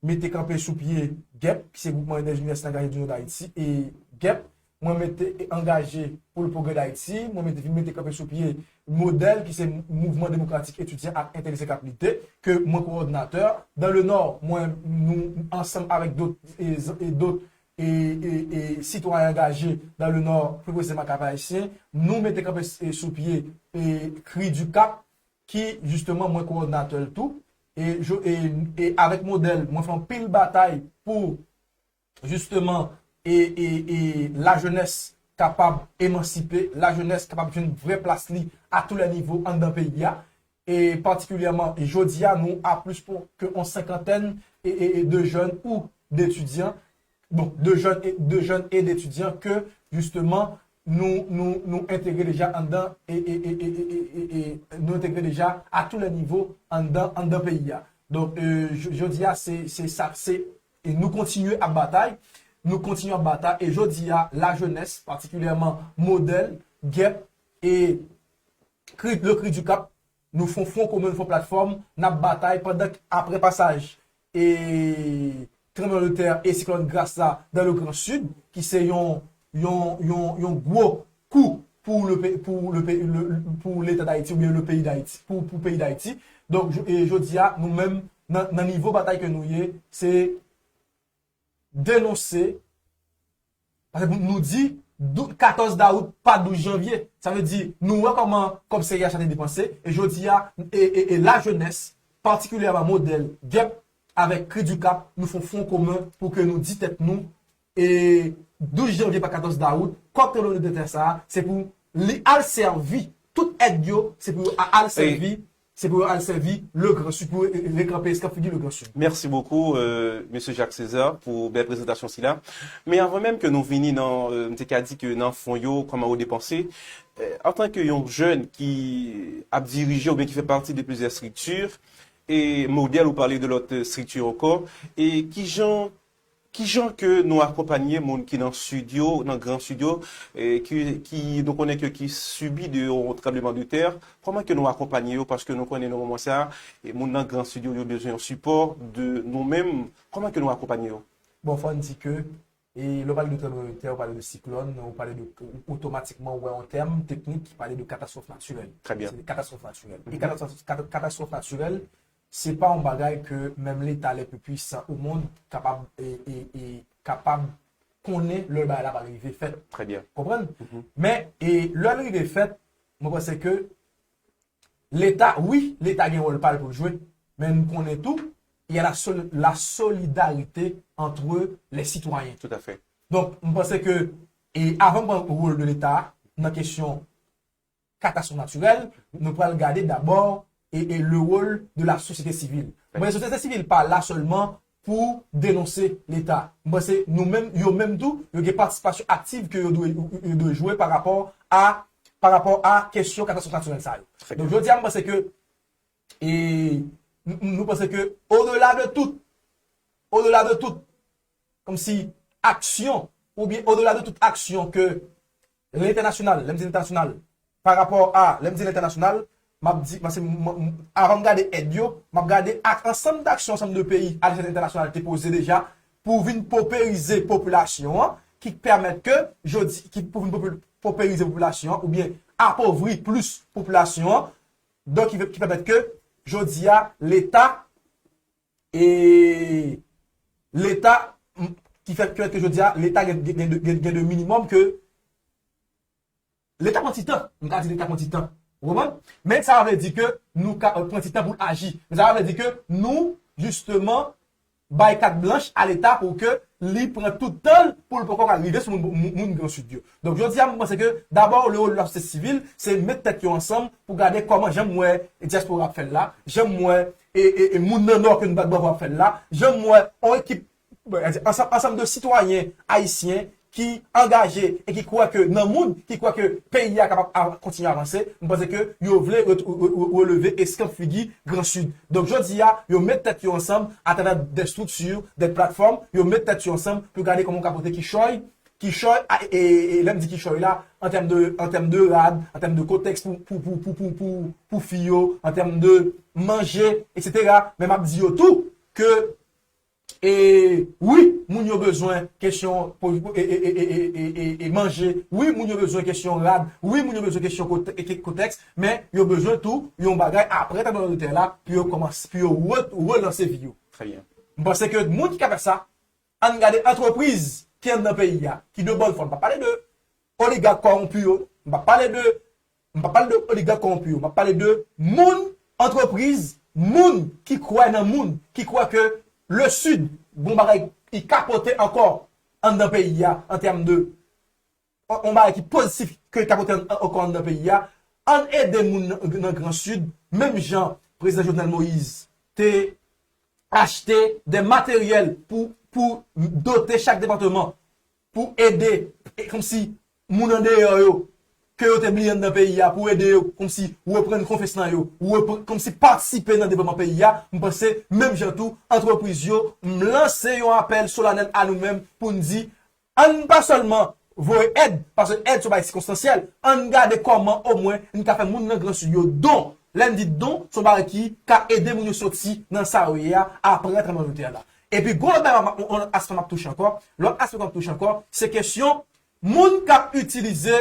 mete kanpe sou pye gep, ki se Groupement des Universités Engagés d'Union d'Haïti, e gep, mwen mete angaje pou le progrès d'Haïti, mwen mete, vin mete kanpe sou pye modèl ki se Mouvman Demokratik Etidyan ak Entèlijan k ap lite, ke mwen kowòdinatè. Dan le Nò, mwen, nou, ansanm avèk dòt, e, e dòt, e, e, e sitwayen angaje dan le Nò, pi presizeman Kap Ayisyen, nou mete kanpe, e, sou pye, e, Cri du Cap, ki, jisteman, mwen kowòdinatè l tou. E, e, e avèk modèl, mwen fè anpil batay pou, jisteman, e, e, e lajenès kapab emansipe, lajenès kapab jwenn vrè plas li a tou lè nivo anndan peyi a. E patikilyèman, jodi a, nou a plis ke yon senkantèn e, e, e de jèn ou detidyan, bon, de jèn e, de jèn e detidyan ke, jisteman, nou, nou, nou entegre deja anndan e, e, e, e, e, e, e nou entegre deja a tou lè nivo anndan, anndan peyi a. Donk, e, j-, jodi a, se, se sa, se, e nou kontinye ap batay, nou kontinye ap batay, e jodi a, lajenès, patikilyèman modèl, gep, e kri, le Cri du Cap, nou fè yon fwon komen, nou fè yon platfòm, n ap batay pandan k-, apre pasaj e tranblemanntè e siklòn Grace la dan le Gran Sid, ki se yon, yon, yon, yon gwo kou pou le pe-, pou le pe-, le, pou Leta Dayiti oubyen le peyi Dayiti, pou, pou peyi Dayiti. Donk, jo-, e jodi a, nou menm, nan, nan nivo batay ke nou ye, se denonse, paske nou di, dou-, katòz dawout, pa douz janvye. Sa vle di, nou wè kòman kòb C I H la te depanse, e jodi a, e, e, e lajenès, patikilyèman modèl gep avèk Cri du Cap, nou fè yon fwon komen pou ke nou di tèt nou, e douz janvye pa katòz dawout, kòb tranblemanntè sa a, se pou li al sèvi, tout èd yo, se pou yo a-, al sèvi, se pou yo al sèvi le Gran Sid, pou yo, e, e, rekanpe eskanp figi le Gran Sid. Merci beaucoup, euh, Monsieur Jacques César, pou bèl prezantasyon sila. Men avan menm ke nou vini nan, euh, m te ka di ke nan fwon yo, kòman yo depanse, euh, antanke yon jèn ki ap dirije oubyen ki fè pati de plizyè estrikti, e modèl, ou pale de lòt, euh, estrikti ankò, e kijan, kijan ke nou akonpanye moun ki nan sid yo, nan Gran Sid yo, e ki, ki nou konnen ke ki sibi de yon tranblemanntè, kòman ke nou akonpanye yo, paske nou konnen nan moman sa, e moun nan Gran Sid yo, yo bezwen yon sipò de nou menm, kòman ke nou akonpanye yo? Bon, fò n di ke, e lè w pale de tranblemanntè, ou pale de siklòn, ou pale de, ou otomatikman ou wè yon tèm teknik ki pale de katastwòf natirèl. Trè byen. Se de katastwòf natirèl. E katastwòf, kata-, katastwòf natirèl, se pa yon bagay ke menm Leta le pli pwisan o mond kapab, e, e, e kapab konnen lè bagay la pral rive fèt. Trè byen. Konprann? Men, e lè l rive fèt, mwen panse ke Leta, wi, Leta gen wòl pa l pou l jwe, men n konnen tou, il y a la sol-, la solidarité entre les citoyens. Tout à fait. Donk, m panse ke, e avan n pran wòl de Leta a, nan kesyon katastwòf natirèl, nou pral gade dabò e, e le wòl de la sosyete sivil. Mwen, sosyete sivil pa la sèlman pou denonse Leta. M panse nou menm, yo menm tou, yo gen patisipasyon aktiv ke yo dwe, yo dwe jwe pa rapò a, pa rapò a kesyon katastwòf natirèl sa yo. Donk, jodi a, m panse ke, e, n-, n-, nou panse ke, odela de tout, odela de tout, kòmsi aksyon, oubyen odela de tout aksyon ke lentènasyonal, lè m di lentènasyonal, pa rapò a, lè m di lentènasyonal, m ap di, paske m, m, avan m gade èd yo, m ap gade ak ansanm daksyon, ansanm de peyi, alechèl entènasyonal te poze deja, pou vin poperize popilasyon an, ki pèmèt ke, jodi, ki pou vin popi-, poperize popilasyon an, oubyen apovri plis popilasyon an, donk ki, ki pèmèt ke, jodi a, Leta, e Leta, m, ki fè, ki fè ke jodi a, Leta gen, gen, gen de, gen, gen de minimòm ke Leta pran ti tan. M ka di Leta pran ti tan. Ou konprann? Men sa vle di ke nou ka, euh, pran ti tan pou l aji. Men sa vle di ke nou, jisteman, bay kat blanch a Leta pou ke li pran tout tan l pou l poko ka rive sou moun, moun, moun Gran Sid yo. Donk, jodi a, m panse ke, dabò, le wòl de la sosyete sivil, se met tèt yo ansanm pou gade kòman, jan m wè dyaspora ap fè l la, jan m wè e, e, e moun nan Nò ke nou bat bravo ap fè l la, jan m wè yon ekip, bon, ansanm, ansanm de sitwayen ayisyen ki angaje e ki kwè ke nan moun, ki kwè ke peyi a kapab av-, kontinye avanse, m panse ke yo vle re-, re-, re-, releve eskanp figi Gran Sid. Donk, jodi a, yo met tèt yo ansanm atravè de strikti, de platfòm, yo met tèt yo ansanm pou gade kòman yo ka pote kichòy kichòy, a, e, e, e, lè m di kichòy la, an tèm de, an tèm de rad, an tèm de kotèks pou, pou, pou, pou, pou, pou, pou fi yo, an tèm de manje, etsetera. Men m ap di yo tou ke, e, wi, moun yo bezwen kesyon pou, e, e, e, e, e, e, e, e manje, wi, moun yo bezwen kesyon rad, wi, moun yo bezwen kesyon kote-, e, ke-, kotèks, men yo bezwen tou yon bagay apre tranblemanntè la pou yo kòmanse, pou yo re-, relanse vi yo. Trè byen. M panse ke moun ki ka fè sa, ann gade antrepriz ki anndan peyi a, ki de bòn fwa. M p ap pale de oligak kòwonpi yo, m p ap pale de, m p ap pale de oligak kòwonpi yo, m ap pale de moun, antrepriz, moun ki kwè nan moun, ki kwè ke le Sid, gon bagay ki ka pote ankò anndan peyi a, an tèm de, on, on bagay ki pozitif ke li ka pote an-, ankò anndan peyi a. Ann ede moun nan, nan Gran Sid, menm jan prezidan Jovenel Moïse te achte de materyèl pou, pou dote chak depatman, pou ede, e, kòmsi, moun andeyò yo, ke yo te bliye anndan peyi a, pou ede yo, kòmsi, reprann konfyans nan yo, reprann, kòmsi, patisipe nan devlopman peyi a. M panse, menm jan tou, antrepriz yo, m lanse yon apèl solanèl a nou menm pou n di, ann pa sèlman voye èd, paske èd se yon bagay sikonstansyèl. Ann gade kòman omwen n ka fè moun nan Gran Sid yo don. Lè n di don, se yon bagay ki ka ede moun yo soti nan sa yo ye a apre tranblemanntè la. Epi, gwo lòt bagay, yon lòt aspè m ap touche ankò, lòt aspè m ap touche ankò, se kesyon moun k ap itilize,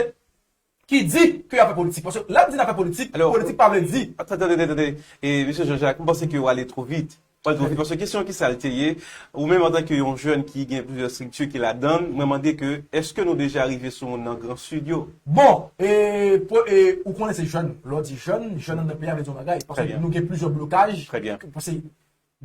ki di ke y ap fè politik. Paske lè n di n ap fè politik, politik pa vle di. Tande, tande, tande, tande. E, mesye Jean-Jacques, m panse ke w ale twò vit. Pral twò vit, paske kesyon ki sa l te ye, ou menm antanke yon jèn ki gen plizyè estrikti ki ladan l, mwen mande ke, èske nou deja rive sou moun nan Gran Sid yo? Bon, e, pou, e, ou konnen se jèn. Lè w di jèn, jèn anndan peyi a vle di yon bagay. Paske nou gen plizyè blokaj. Trè byen. Paske,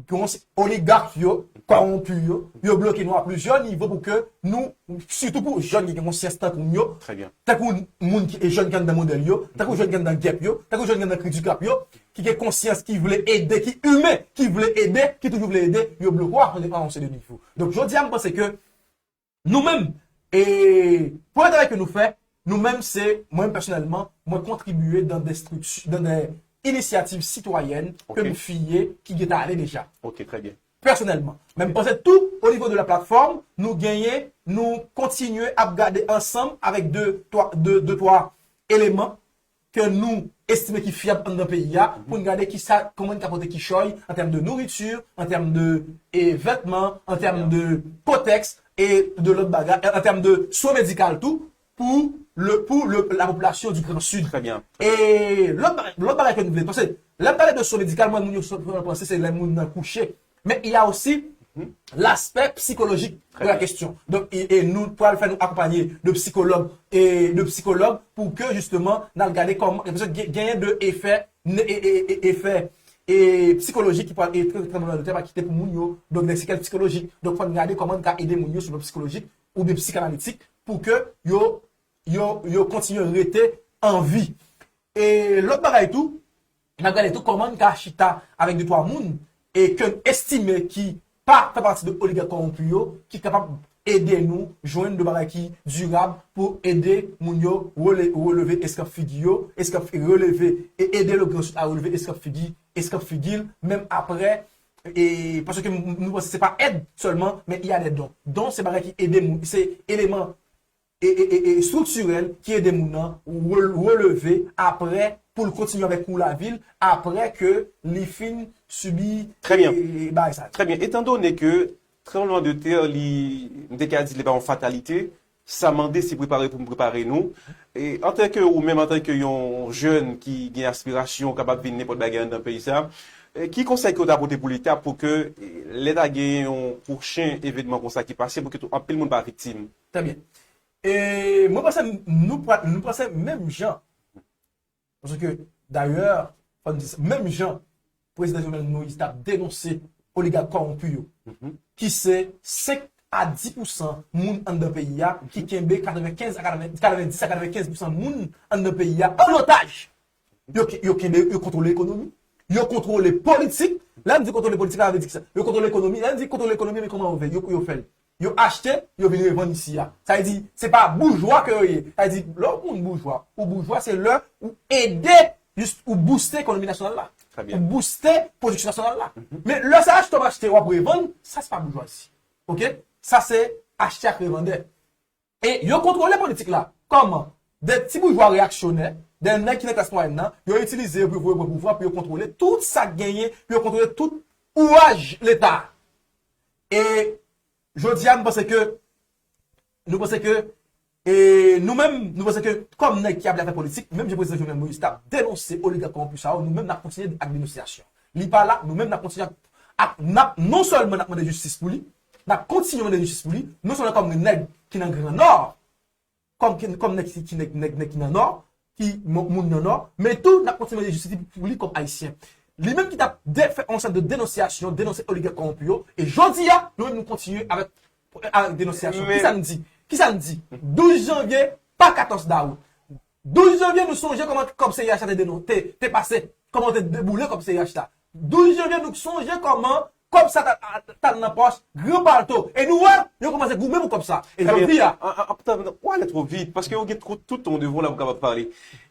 gen oligak yo, kòwonpi yo, yo bloke nou a plizyè nivo pou ke nou, sitou pou jèn ki gen konsyans tankou m yo, trè byen, tankou moun ki, e jèn ki anndan modèl yo, tankou jèn ki anndan gèp yo, tankou jèn ki anndan kri di kap yo, ki gen konsyans, ki vle ede, ki imen, ki vle ede, ki toujou vle ede, yo bloke w a, a yon seri de nivo. Donk, jodi a, m panse ke nou menm, e premye travay ke nou fè, nou menm se, mwen menm pèsonèlman, mwen kontribye dan de strikti-, dan de inisyativ sitwayèn ke m fiye, ki gentan ale deja. Ok, trè byen. Pèsonèlman. Men m panse tou, o nivo de la platfòm, nou genyen, nou kontinye ap gade ansanm avèk de, twa, de, de, twa eleman ke nou estime ki fyab anndan peyi a, pou n gade kisa, kòman n ka pote kichòy an tèm de nouriti, an tèm de, e, vètman, an tèm de kotèks, e de lòt bagay, an tèm de swen medikal tou, pou le, pou le, la popilasyon di Gran Sid. Trè byen. E lòt bagay, lòt bagay ke nou vle, paske lè m pale de swen medikal, mwen, moun yo panse se lè moun nan kouche. Men il y a aussi l'aspect psychologique de la question. Donk, e, e nou pral fè nou akonpanye de psikològ, e de psikològ pou ke, jisteman, n al gade kòman, paske gen, genyen de efè, ne-, e, e, e, efè, e psikolojik ki pral, e, trè, trè, trè, pa kite pou moun yo. Donk, de sekèl psikolojik. Donk, fò n gade kòman n ka ede moun yo sou plan psikolojik oubyen psikanalitik pou ke yo, yo, yo kontinye rete an vi. E lòt bagay tou, n ap gade tou kòman n ka chita avèk de twa moun e ke n estime ki pa fè pati de oligak kòwonpi yo, ki kapab ede nou jwenn de bagay ki dirab pou ede moun yo rele-, releve eskanp figi yo, eskanp fi-, releve e ede le Gran Sid a releve eskanp figi, eskanp figi l, menm apre, e paske m-, nou panse se pa èd sèlman, men il y a des dons. Don se bagay ki ede moun, se eleman e, e, e, e estriktirèl ki ede moun nan re-, releve apre pou l kontinye avèk kou lavi l apre ke li fin sibi, trè byen, e, e, bagay sa. Trè byen. Etandone ke tranbleman de tè, li, m te ka di li pa yon fatalite, sa mande se prepare pou n prepare nou. E antanke ou menm, antanke yon jèn ki gen aspirasyon, kapab vin nenpòt bagay anndan peyi sa, e ki konsèy ke w ta pote pou Leta pou ke, e, lè ta gen yon pwochen evènman konsa ki pase, pou ke tou anpil moun pa viktim? Trè byen. E mwen panse nou pral, nou panse menm jan. Paske, dayè, fò n di sa, menm jan prezidan Jovenel Moïse t ap denonse oligak kòwonpi yo, ki se senk a dis pousan moun anndan peyi a, ki kenbe katrevenkenz a katreven, katrevendis a katrevenkenz pousan moun anndan peyi a an otaj. Yo, yo kenbe, yo kontwole ekonomi. Yo kontwole politik. Lè m di kontwole politik, sa vle di kisa? Yo kontwole ekonomi. Lè m di kontwole ekonomi, men kòman yo fè? Yo, yo fè l. Yo achte, yo vin revann isi a. Sa vle di, se pa boujwa ke yo ye. Sa vle di, lè w moun boujwa, ou boujwa, se lè ou ede, jis ou booste ekonomi nasyonal la. Trè byen. Ou booste pwodiksyon nasyonal la. Men lè se achte w ap achte, w ap revann, sa se pa boujwazi. Oke? Sa se achte ak revandè. E yo kontwole politik la. Kòman? De ti boujwa reyaksyonè, de nèg ki nan klas mwayèn nan, yo itilize yo pou yo pran pouvwa, pou yo kontwole tout sa k genyen, pou yo kontwole tout ouraj Leta. E jodi a, nou panse ke, nou panse ke, e nou menm, nou panse ke kòm nèg ki ap fè politik, menm jan prezidan Jovenel Moïse t ap denonse oligak kòwonpi sa yo, nou menm n ap kontinye ak denonsiyasyon. Li pa la, nou menm n ap kontinye ak, ak, n ap, non sèlman n ap mande jistis pou li, n ap kontinye mande jistis pou li, non sèlman kòm nèg ki nan Gran Nò, kòm, ki, kòm nèg ki, ki nèg, nèg, nèg ki nan Nò, ki mo- moun nan Nò, men tou n ap kontinye mande jistis pou li kòm Ayisyen. Li menm ki t ap de- fè yon sèt de denonsiyasyon, denonse oligak kòwonpi yo, e jodi a, nou menm nou kontinye avèk, avèk denonsiyasyon. Men Kisa n di? Kisa n di? Douz janvye, pa katòz dawout. Douz janvye, nou sonje kòman kòb C I H la te denon- te, te pase, kòman te deboule kòb C I H la. Douz janvye, nou sonje kòman kòb sa t al nan pòch gran palto. E nou wè, yo kòmanse goumen pou kòb sa. E jodi a, An, an, an, w ale twò vit, paske ou gen twò, tout tan devan w la pou w kapab pale.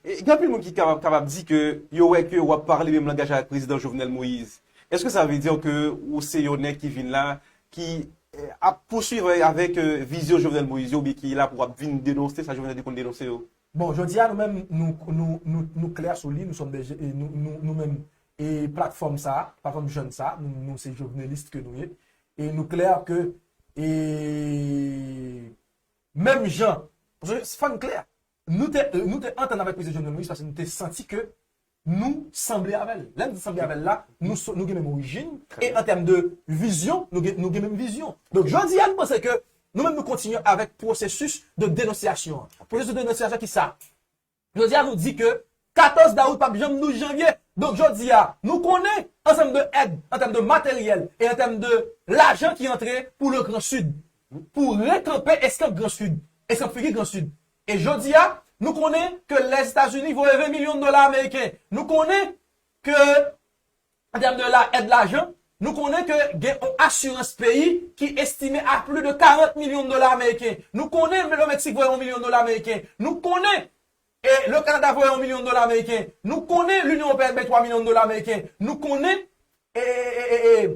E, gen anpil moun ki kapab, kapab di ke yo wè ke w ap pale menm langaj avèk prezidan Jovenel Moïse. Èske sa vle di ke ou se yon nèg ki vin la, ki, eh, ap pouswiv avèk, eh, vizyon Jovenel Moïse yo, oubyen ki la pou w ap vin denonse sa Jovenel te konn denonse yo? Bon, jodi a, nou menm, nou, nou, nou, nou klè sou li, nou sòm de, e nou, nou, nou menm, e platfòm sa, platfòm jèn sa, nou, nou se jovenelis ke nou ye. E nou klè ke, e menm jan, paske fò n klè, nou te, nou te antann avèk prezidan Jovenel Moïse paske nou te santi ke nou sanble avè l. Lè n di sanble avè l la, nou, so- nou gen menm orijin, e an tèm de vizyon, nou gen, nou gen menm vizyon. Donk, jodi a, nou panse ke nou menm nou kontinye avèk pwosesis de denonsyasyon an. Pwosesis de denonsyasyon ki sa? Jodi a, nou di ke katòz dawout p ap janm douz janvye. Donk, jodi a, nou konnen ansanm de èd, an tèm de materyèl e an tèm de lajan ki antre pou le Gran Sid, pou rekanpe eskanp Gran Sid, eskanp figi Gran Sid. E jodi a, nou konnen ke Lèzetazini voye ven milyon dola ameriken. Nou konnen ke, an tèm de la, èd lajan, nou konnen ke gen yon asirans peyi ki estime a plis de karant milyon dola ameriken. Nou konnen le Meksik voye yon milyon dola ameriken. Nou konnen, e, le Kanada voye yon milyon dola ameriken. Nou konnen Linyon Ewopeyèn bay twa milyon dola ameriken. Nou konnen, e, e, e, e, e,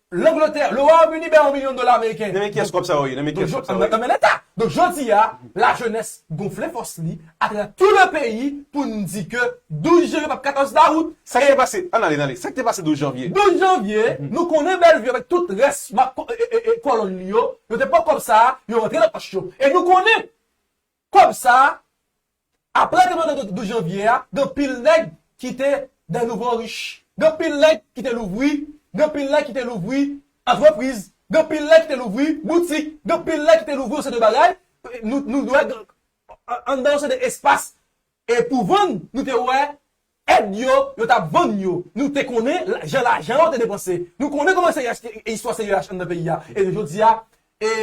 Langletè, le Wayòm Ini bay yon milyon dola ameriken. Nan men kiyès kòb sa yo ye? Nan men kiyès kòb sa yo ye? Nan men Leta. Donk, jodi a, lajenès gonfle fòs li atravè tout le peyi pou n di ke douz janvye p ap katòz dawout. Sa k te pase? Ann ale, ann ale. Sa k te pase douz janvye? Douz janvye, nou konnen Bèlvi avèk tout rès ma- ko- e- e- e- kòlòn li yo, yo te pran kòb sa a, yo rantre nan pòch yo. E nou konnen kòb sa a, apre tranblemanntè douz janvye a, gen anpil nèg ki te de nouvo rich. Gen anpil nèg ki te louvri, gen anpil nèg ki te louvri antrepriz, gen anpil nèg ki te louvri boutik, gen anpil nèg ki te louvri yon seri de bagay. Nou, nou wè gen- anndan yon seri de espas e pou vann, nou te wè èd yo, yo t ap vann yo. Nou te konnen la- jan lajan yo te depanse. Nou konnen kòman C I H te- istwa C I H anndan peyi a. E jodi a, e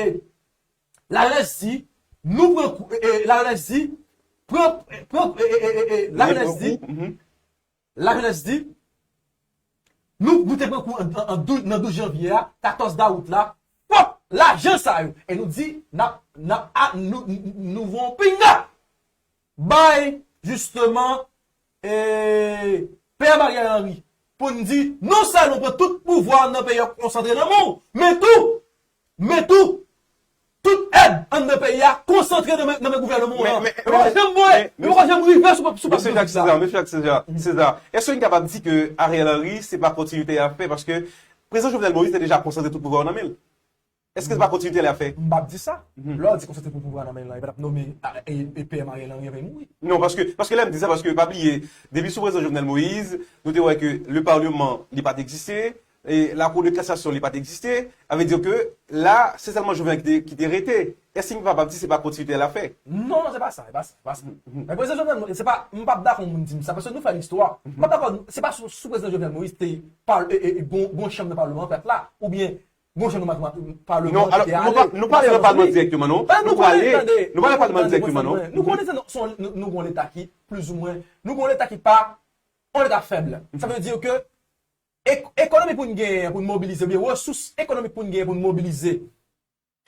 Lajenès di, nou pran kou, e, e, lajenès di, pran, pran, e, e, e, e, e, lajenès di, lajenès di, nou, nou te pran kou an, an, an dou- nan douz janvye a, katòz dawout la, pòp lajan sa yo. E nou di, n ap, n ap, a, nou, nou, nou voye yon pinga bay, jisteman, e, Pè Ariel Henry, pou n di, non sèlman pran tout pouvwa nan peyi a konsantre nan men w, men tou, men tou, tout èd anndan peyi a konsantre nan men, nan men gouvènman an. Men, men, Yo pa janm voye, men, yo pa janm rive sou, sou plas politik la. Mesye Jacques César, mesye Jacques César, César, èske n kapab di ke Ariel Henry, se pa kontinite y ap fè? Paske prezidan Jovenel Moïse te deja konsantre tout pouvwa yo nan men l. Èske se pa kontinite l ap fè? M p ap di sa. Lè w di konsantre pou pouvwa nan men l lan, yo pa t ap nonmen, a, e, e P M Ariel Henry anvan l mouri. Non, paske, paske lè m di sa, paske pa bliye, depi sou prezidan Jovenel Moïse, nou te wè ke le Parlement, li pa t egziste, e Lakou de Kasasyon, li pa t egziste. Sa vle di ke la, se sèlman Jovenel ki te, ki te rete. Èske n kapab di se pa kontinite l ap fè? Non, se pa sa, se pa sa, se pa sa. Men prezidan Jovenel Moïse, se pa, m p ap dakò moun di m sa, paske nou fè listwa. M p ap dakò, se pa sou, sou prezidan Jovenel Moïse te pale, e, e, e, gon, gon chanm nan Palman an fèt la, oubyen Gon jan nou, palman an te ale. Non, alò, nou pa, nou pa ale nan palman dirèkteman, non. Nou prale, nou pa ale nan palman dirèkteman, non. Nou konnen se, nou, se yon, nou, nou gon leta ki plizoumwen, nou gon leta ki pa, yon leta fèb. Sa vle di ke ek- ekonomi pou n genyen, pou n mobilize, oubyen resous ekonomik pou n genyen, pou n mobilize,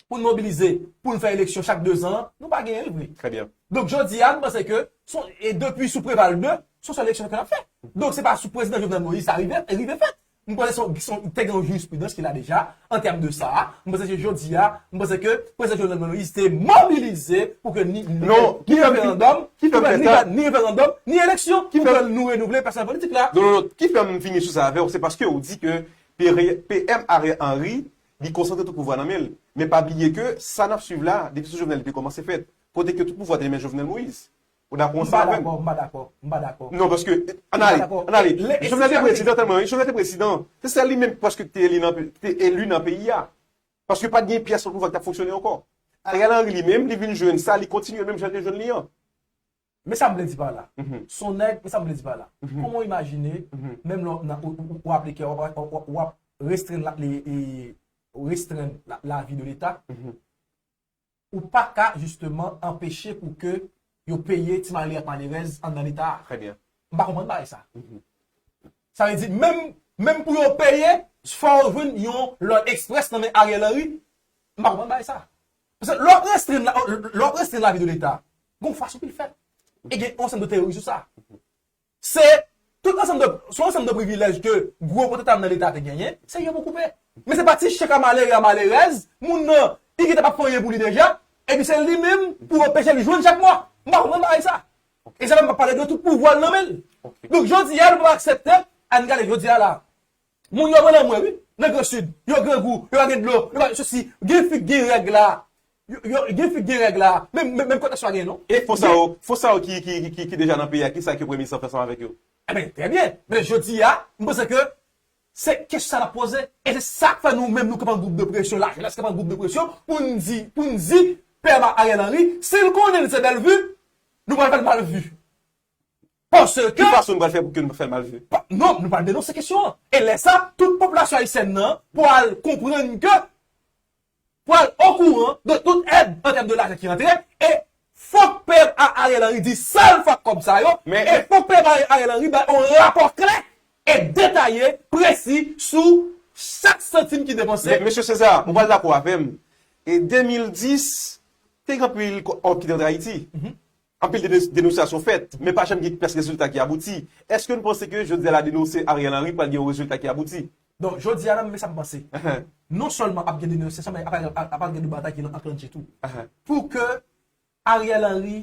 pou n mobilize, pou n fè eleksyon chak dezan, nou pa genyen l vre. Trè byen. Donk, jodi a, nou panse ke, se yon- e depi sou Preval de, se yon sèl eleksyon ke n ap fè. Donk, se pa sou prezidan Jovenel Moïse sa rive, rive fèt. M panse se yon, se yon, te gen yon jispridans ki la deja, an tèm de sa a. M panse ke jodi a, m panse ke prezidan Jovenel Moïse te mobilize pou ke ni, ni, non, ni referandòm, ki fè m fè sa, ni referandòm, ni eleksyon, pou ke nou renouvle pèsonèl politik la. Non, non, non, ki fè m fini sou sa avè w, se paske ou di ke P M Ariel Henry, li konsantre tout pouvwa nan men l. Men pa bliye ke sa n ap swiv la, depi sou Jovenel li te kòmanse fèt. Kote ke tout pouvwa te nan men Jovenel Moïse. Ou dakò ansanm avè m? M pa dakò, m pa dakò, m pa dakò. Non, paske, ann ale, ann ale. Jovenel te prezidan tèlman, wi, Jovenel te prezidan. Se sèl li menm ki prèske te eli nan, te eli nan peyi a. Paske pa t gen pyès lòt pouvwa ki t ap fonksyone ankò. Ariel Henry li menm, li vin jwenn sa, li kontinye menm jan li te jwenn li an. Men sa m vle di pa la. Se yon nèg, men sa m vle di pa la. Kòman w imajine, menm lè w, w, w, w aplike, w ap, w ap, w ap restrenn la, li, li, restrenn la, lavi de Leta, ou pa ka, jisteman, anpeche pou ke yo peye ti malere ak malerèz anndan Leta a. Trè byen. M pa konprann bagay sa. Sa vle di, menm, menm pou yo peye, fò yo jwenn yon lòd eksprès nan men Ariel Henry. M pa konprann bagay sa. Paske lè w ap restrenn la, lè w ap restrenn lavi de Leta, gon fason pou l fèt. E gen yon ansanm de teyori sou sa. Se tout ansanm de, se yon ansanm de privilèj ke gwo potansyèl nan Leta te genyen, se yo pou koupe. Men se pa ti chèk a malere a malerèz, moun nan, li gentan p ap fè anyen pou li deja, epi se li menm pou anpeche l jwenn chak mwa. M pa konprann bagay sa. E sa menm p ap pale de tout pouvwa l nan men l. Donk, jodi a, nou pa aksepte, ann gade jodi a la. Moun yo pran lanmè, wi, nan Gran Sid. Yo grangou, yo pa gen dlo, yo pa sesi. Gen fi k gen règ la. Yo, yo, gen fi k gen règ la. Menm, menm, menm kontèks la gen, non? E fo sa yo, fo sa yo ki, ki, ki, ki deja nan peyi a, ki sa ke premye minis lan fè ansanm avèk yo? Eben, trè byen. Men jodi a, m panse ke se kesyon sa n ap poze. E se sa k fè nou menm, nou kanpe an gwoup de presyon, lajenès kanpe an gwoup de presyon, pou n di, pou n di, P M Ariel Henry, si l konnen l se bèl vi, nou pral fè l mal vi. Paske... Ki fason nou pral fè pou ke nou fè l mal vi? Pa, non, nou pral denonse kesyon an. E lè sa, tout popilasyon ayisyèn nan pral konprann ke, pral okouran de tout èd an tèm de lajan ki rantre, e fòk P M Ariel Henry di sa l fè ak kòb sa yo, e fòk P M Ariel Henry bay yon rapò klè e detaye, presi sou chak santim ki depanse. Men, mesye César, ou pral dakò avè m. E de mil dis, te gen anpil kò-, kòb ki te rantre Ayiti. Anpil denos-, denonsyasyon fèt, men pa janm gen pyès rezilta ki abouti. Èske nou panse ke jodi a la denonse Ariel Henry pral gen yon rezilta ki abouti? Donk, jodi a la, men sa m panse. Non sèlman ap gen denonsyasyon, men ap, ap, ap gen de batay ki anklanje tou. Pou ke Ariel Henry,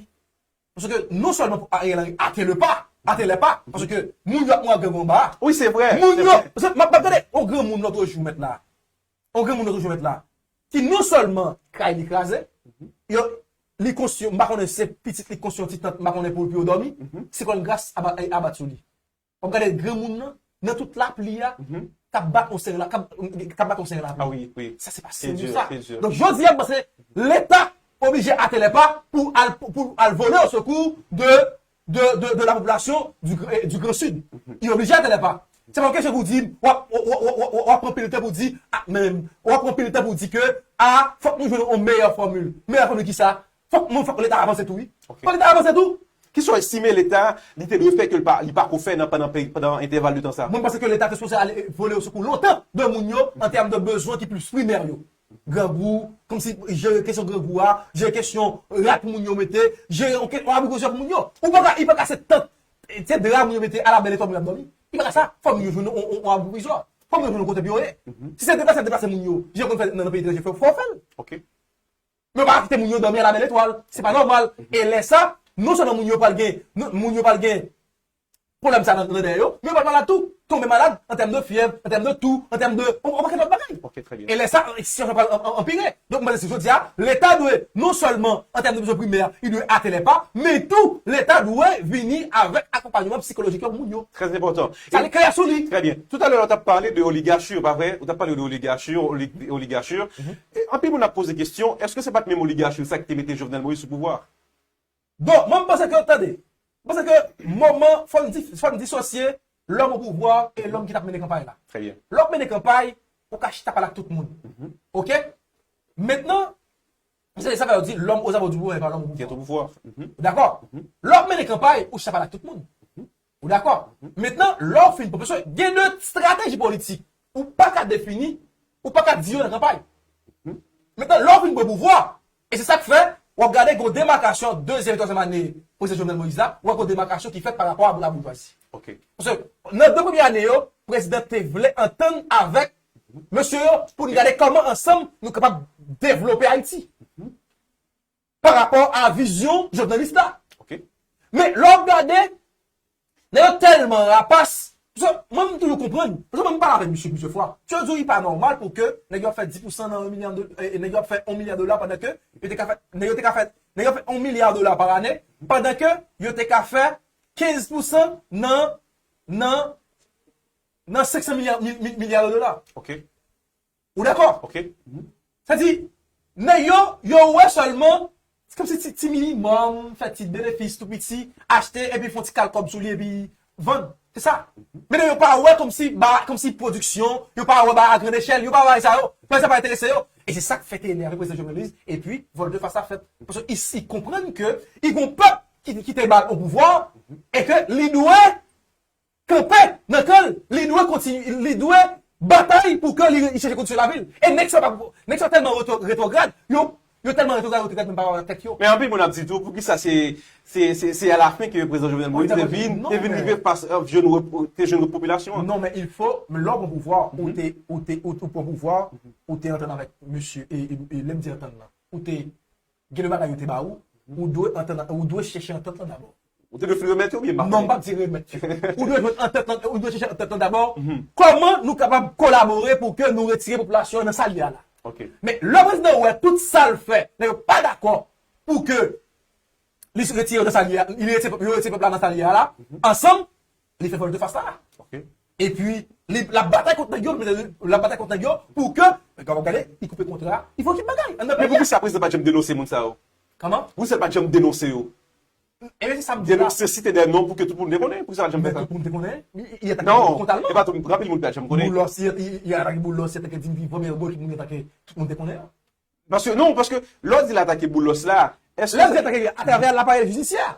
paske non sèlman pou Ariel Henry ate le pa, ate le pa, paske moun yo ap mouri ak grangou anba a. Wi, se vre. Moun yo, paske m ap, m ap gade yon granmoun lòt jou, mèt la. Yon granmoun lòt jou, mèt la. Ki non sèlman kay li kraze, yo, li konstwi, m pa konnen se pitit li konstwi yon ti tant, m pa konnen pou, pou yo dòmi, se kòn glas aba-, abati sou li. W ap gade granmoun nan, nan tout lapli a, k ap bat yon seren la, k ap, k ap bat yon seren lapli. Ah wi, wi. Sa se pa serye sa. Donk, jodi a, m panse Leta oblije ate le pa pou al, pou, pou al vole o sekou de, de, de, de la popilasyon du, du Grand Sud. Li oblije ate le pa. Se pa yon kesyon pou di, w ap, w, w ap pran pil tan pou di, ah, men, w ap pran pil tan pou di ke, ah, fòk nou jwenn yon meyè fòmil. Meyè fòmil ki sa? Fòk, mwen, fòk Leta avanse tou, wi. Fòk Leta avanse tou. Kisa w estime Leta, li te dwe fè ke l pa, li pa ko fè nan, pandan, pandan entèval de tan sa? Mwen, m panse ke Leta te sipoze ale, eh, vole o sekou lontan de moun yo, an tèm de bezwen ki plis primè yo. Grangou, kòmsi jere kesyon grangou a, jere kesyon rad pou moun yo mete, jere yon ke-, yon abri pwovizwa pou moun yo. Ou pa ka, li pa ka se tant, eh, se dra moun yo mete alabèl etwa moun yo ap dòmi. Li pa ka sa, fò moun yo jwenn yon, yon, yon abri pwovizwa. Fò moun yo jwenn yon kote pou yo ye. Si se deplase, deplase moun yo, jan yo konn fè nan, nan peyi etranje, fò, fò fè l. Men w pa ka kite moun yo dòmi a la bèl etwal. Se pa nòmal. E lè sa, non sèlman moun yo pral gen, non, moun yo pral gen pwoblèm sa nan, nan dèyè yo, men yo pral malad tou. Tonbe malad an tèm de fyèv, an tèm de tou, an tèm de, yon, yon pakèt lòt bagay. Ok, trè byen. E lè sa, sitiyasyon pral an, an, anpire. Donk, mwen panse jodi a, Leta dwe, non sèlman an tèm de bezwen primè, li dwe ate le pa, men tou, Leta dwe vini avèk akonpayman sikolojik yo pou moun yo. Trè enpòtan. Sa li klè sou li. Trè byen. Toutalè, w t ap pale de oligachi, pa vre? Ou t ap pale de oligachi, oli-, oligachi. E anpil moun ap poze kesyon, èske se pa t menm oligachi sa ki te mete Jovenel Moïse sou pouvwa? Bon, mwen, m panse ke, tande, m panse ke moman, fò n di, fò n disosye lòm o pouvwa e lòm ki t ap mennen kanpay la. Trè byen. Lè w ap mennen kanpay, ou ka chita pale ak tout moun. Ok? Mentnan, se sa fè yo di, l'homme aux avoirs du pouvoir n'est pas l'homme au pouvoir. Qui est au pouvoir. Ou dakò? Lè w ap mennen kanpay, ou chita pale ak tout moun. Ou dakò? Mentnan, lè w fin pran, paske gen de estrateji politik ou pa ka defini, ou pa ka di yo nan kanpay. Mentnan, lè w fin pran pouvwa, e se sa k fè, w ap gade gon demakasyon dezyèm e twazyèm ane prezidan Jovenel Moïse la, w ap gon demakasyon ki fèt pa rapò a la boujwazi. Ok. Paske nan de premye ane yo, prezidan te vle antann avèk mesye yo pou n gade kòman ansanm nou kapab devlope Ayiti. Pa rapò a vizyon Jovenelis la. Ok. Men lè w ap gade, nèg yo tèlman rapas. Paske mwen, m toujou konprann. Paske mwen, m pale avèk misye plizyè fwa. Misye di w, li pa nòmal pou ke nèg yo ap fè dis pousan nan yon milya de, e, e nèg yo ap fè yon milya dola pandan ke yo te ka fè, nèg yo te ka fè, nèg yo ap fè yon milya dola pa ane, pandan ke yo te ka fè kenz pousan nan, nan, nan senk san milya, mi- mi- milya de dola. Ok. Ou dakò? Ok. Sa di, nèg yo, yo wè sèlman, se kòmsi ti, ti minimòm, fè ti benefis tou piti, achte epi fè yon ti kal kòb sou li epi vann. Se sa. Men nèg yo pa wè kòmsi, ba, kòmsi pwodiksyon, yo pa wè ba a grand echèl, yo pa wè sa yo. Fè sa pa enterese yo. E se sa k fè te enève prezidan Jovenel Moïse, epi vòltefas la fèt. Paske i, i konprann ke i gon pèp ki, ki te ba l o pouvwa, e ke li dwe kanpe nan kan l, li dwe kontinye, li dwe batay pou ke li, li chèche kondisyon lavi l. E nèg sa pa, nèg sa tèlman retro, retwograd, yo, yo tèlman retwograd, yo te tèt menm pa wè tèt yo. Men anpil moun ap di tou, poukisa se, se, se, se alafen ke prezidan Jovenel Moïse te vin, te vin rive fas, euh, jwenn, te jwenn popilasyon an? Non, men il faut, men lè w pran pouvwa, ou te, ou te, ou, ou pran pouvwa, ou te antann avèk mesye, e, e, e lè m di antann nan, ou te gen de bagay yo te ba ou, ou dwe antann, ou dwe chèche antant lan dabò. Ou te dwe fin remèt yo oubyen m pa Non, m konnen? p ap di remèt yo. Ou dwe jwenn antant lan, ou dwe chèche antant lan dabò. Kòman nou kapab kolabore pou ke nou retire popilasyon an nan sa l ye a la? Ok. Men lè prezidan wè tout sa l fè, nèg yo pa dakò pou ke li retire yo nan sa l ye a, li retire, yo retire pèp la nan sa l ye a la, ansanm, li fè vòltefas la. Ok. Epi, li, l ap batay kont nèg yo, l ap batay kont nèg yo pou ke, men kòman w gade, li koupe kontra, li fè yon kit bagay. An nan Men peyi a. Poukisa prezidan pa t janm denonse moun sa yo? Kòman? Poukisa l pa t janm denonse yo? Ebyen, se sa m di la. Denonse, site de non pou ke tout moun te konnen, poukisa l pa t janm Men fè sa? Tout moun te konnen. Li, li atake Non, fwontalman. E pa tout, anpil moun pa t janm konnen. Boulos, li, li, li atake Boulos, li atake Dimvi, premye gwo ki moun atake, tout moun te konnen. Paske, non, paske, lè w di l atake Boulos la, èske Lè l di atake atravè lapayèl jidisyè.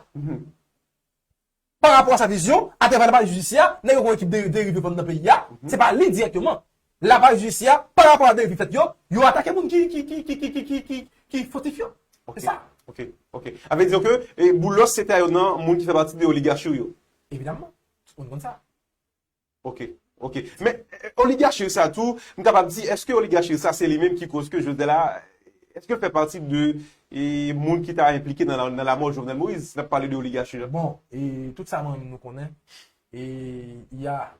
Pa rapò a sa vizyon, atravè lapayèl jidisyè, nèg yo gon ekip de, derive vann nan peyi a, se pa li dirèkteman. Lapayèl jidisyè, pa rapò a derive fèt yo, yo atake moun ki, ki, ki, ki, ki, ki, ki, ki fautif yo. Se sa. Ok, ok. A vle di ke e, Boulos se te youn nan moun ki fè pati de oligachi yo. Evidamman. Tout moun konn sa. Ok, ok. Men e, oligachi sa tou, m kapab di, èske oligachi sa se li menm ki koz ke Jovenel la, èske l fè pati de e, moun ki ta enplike nan, la- nan lamò Jovenel Moïse? N ap pale de oligachi la. Bon, e tout sa mwen menm nou konnen. E il y a,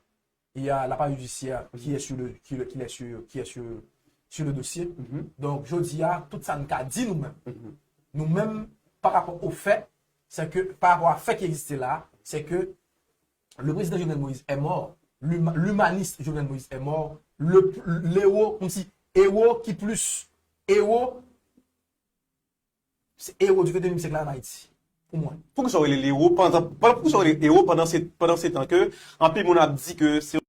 il y a l'appareil judiciaire qui est sur le, qui, qui est sur, qui est sur, sur le dossier. Donk, jodi a, tout sa n ka di nou menm. Nou menm, pa rapò o fè, se ke, pa rapò a fè ki egziste la, se ke le président Jovenel Moïse est mort. L'huma- L'humaniste Jovenel Moïse est mort. Le, l'héros, kòmsi, héros ki plis, héros, se héros du vingt et unième siècle la an Ayiti. Pou mwen. Poukisa w rele l ewo pandan, pandan, poukisa w rele l ewo pandan se, pandan se tan ke anpil moun ap di ke se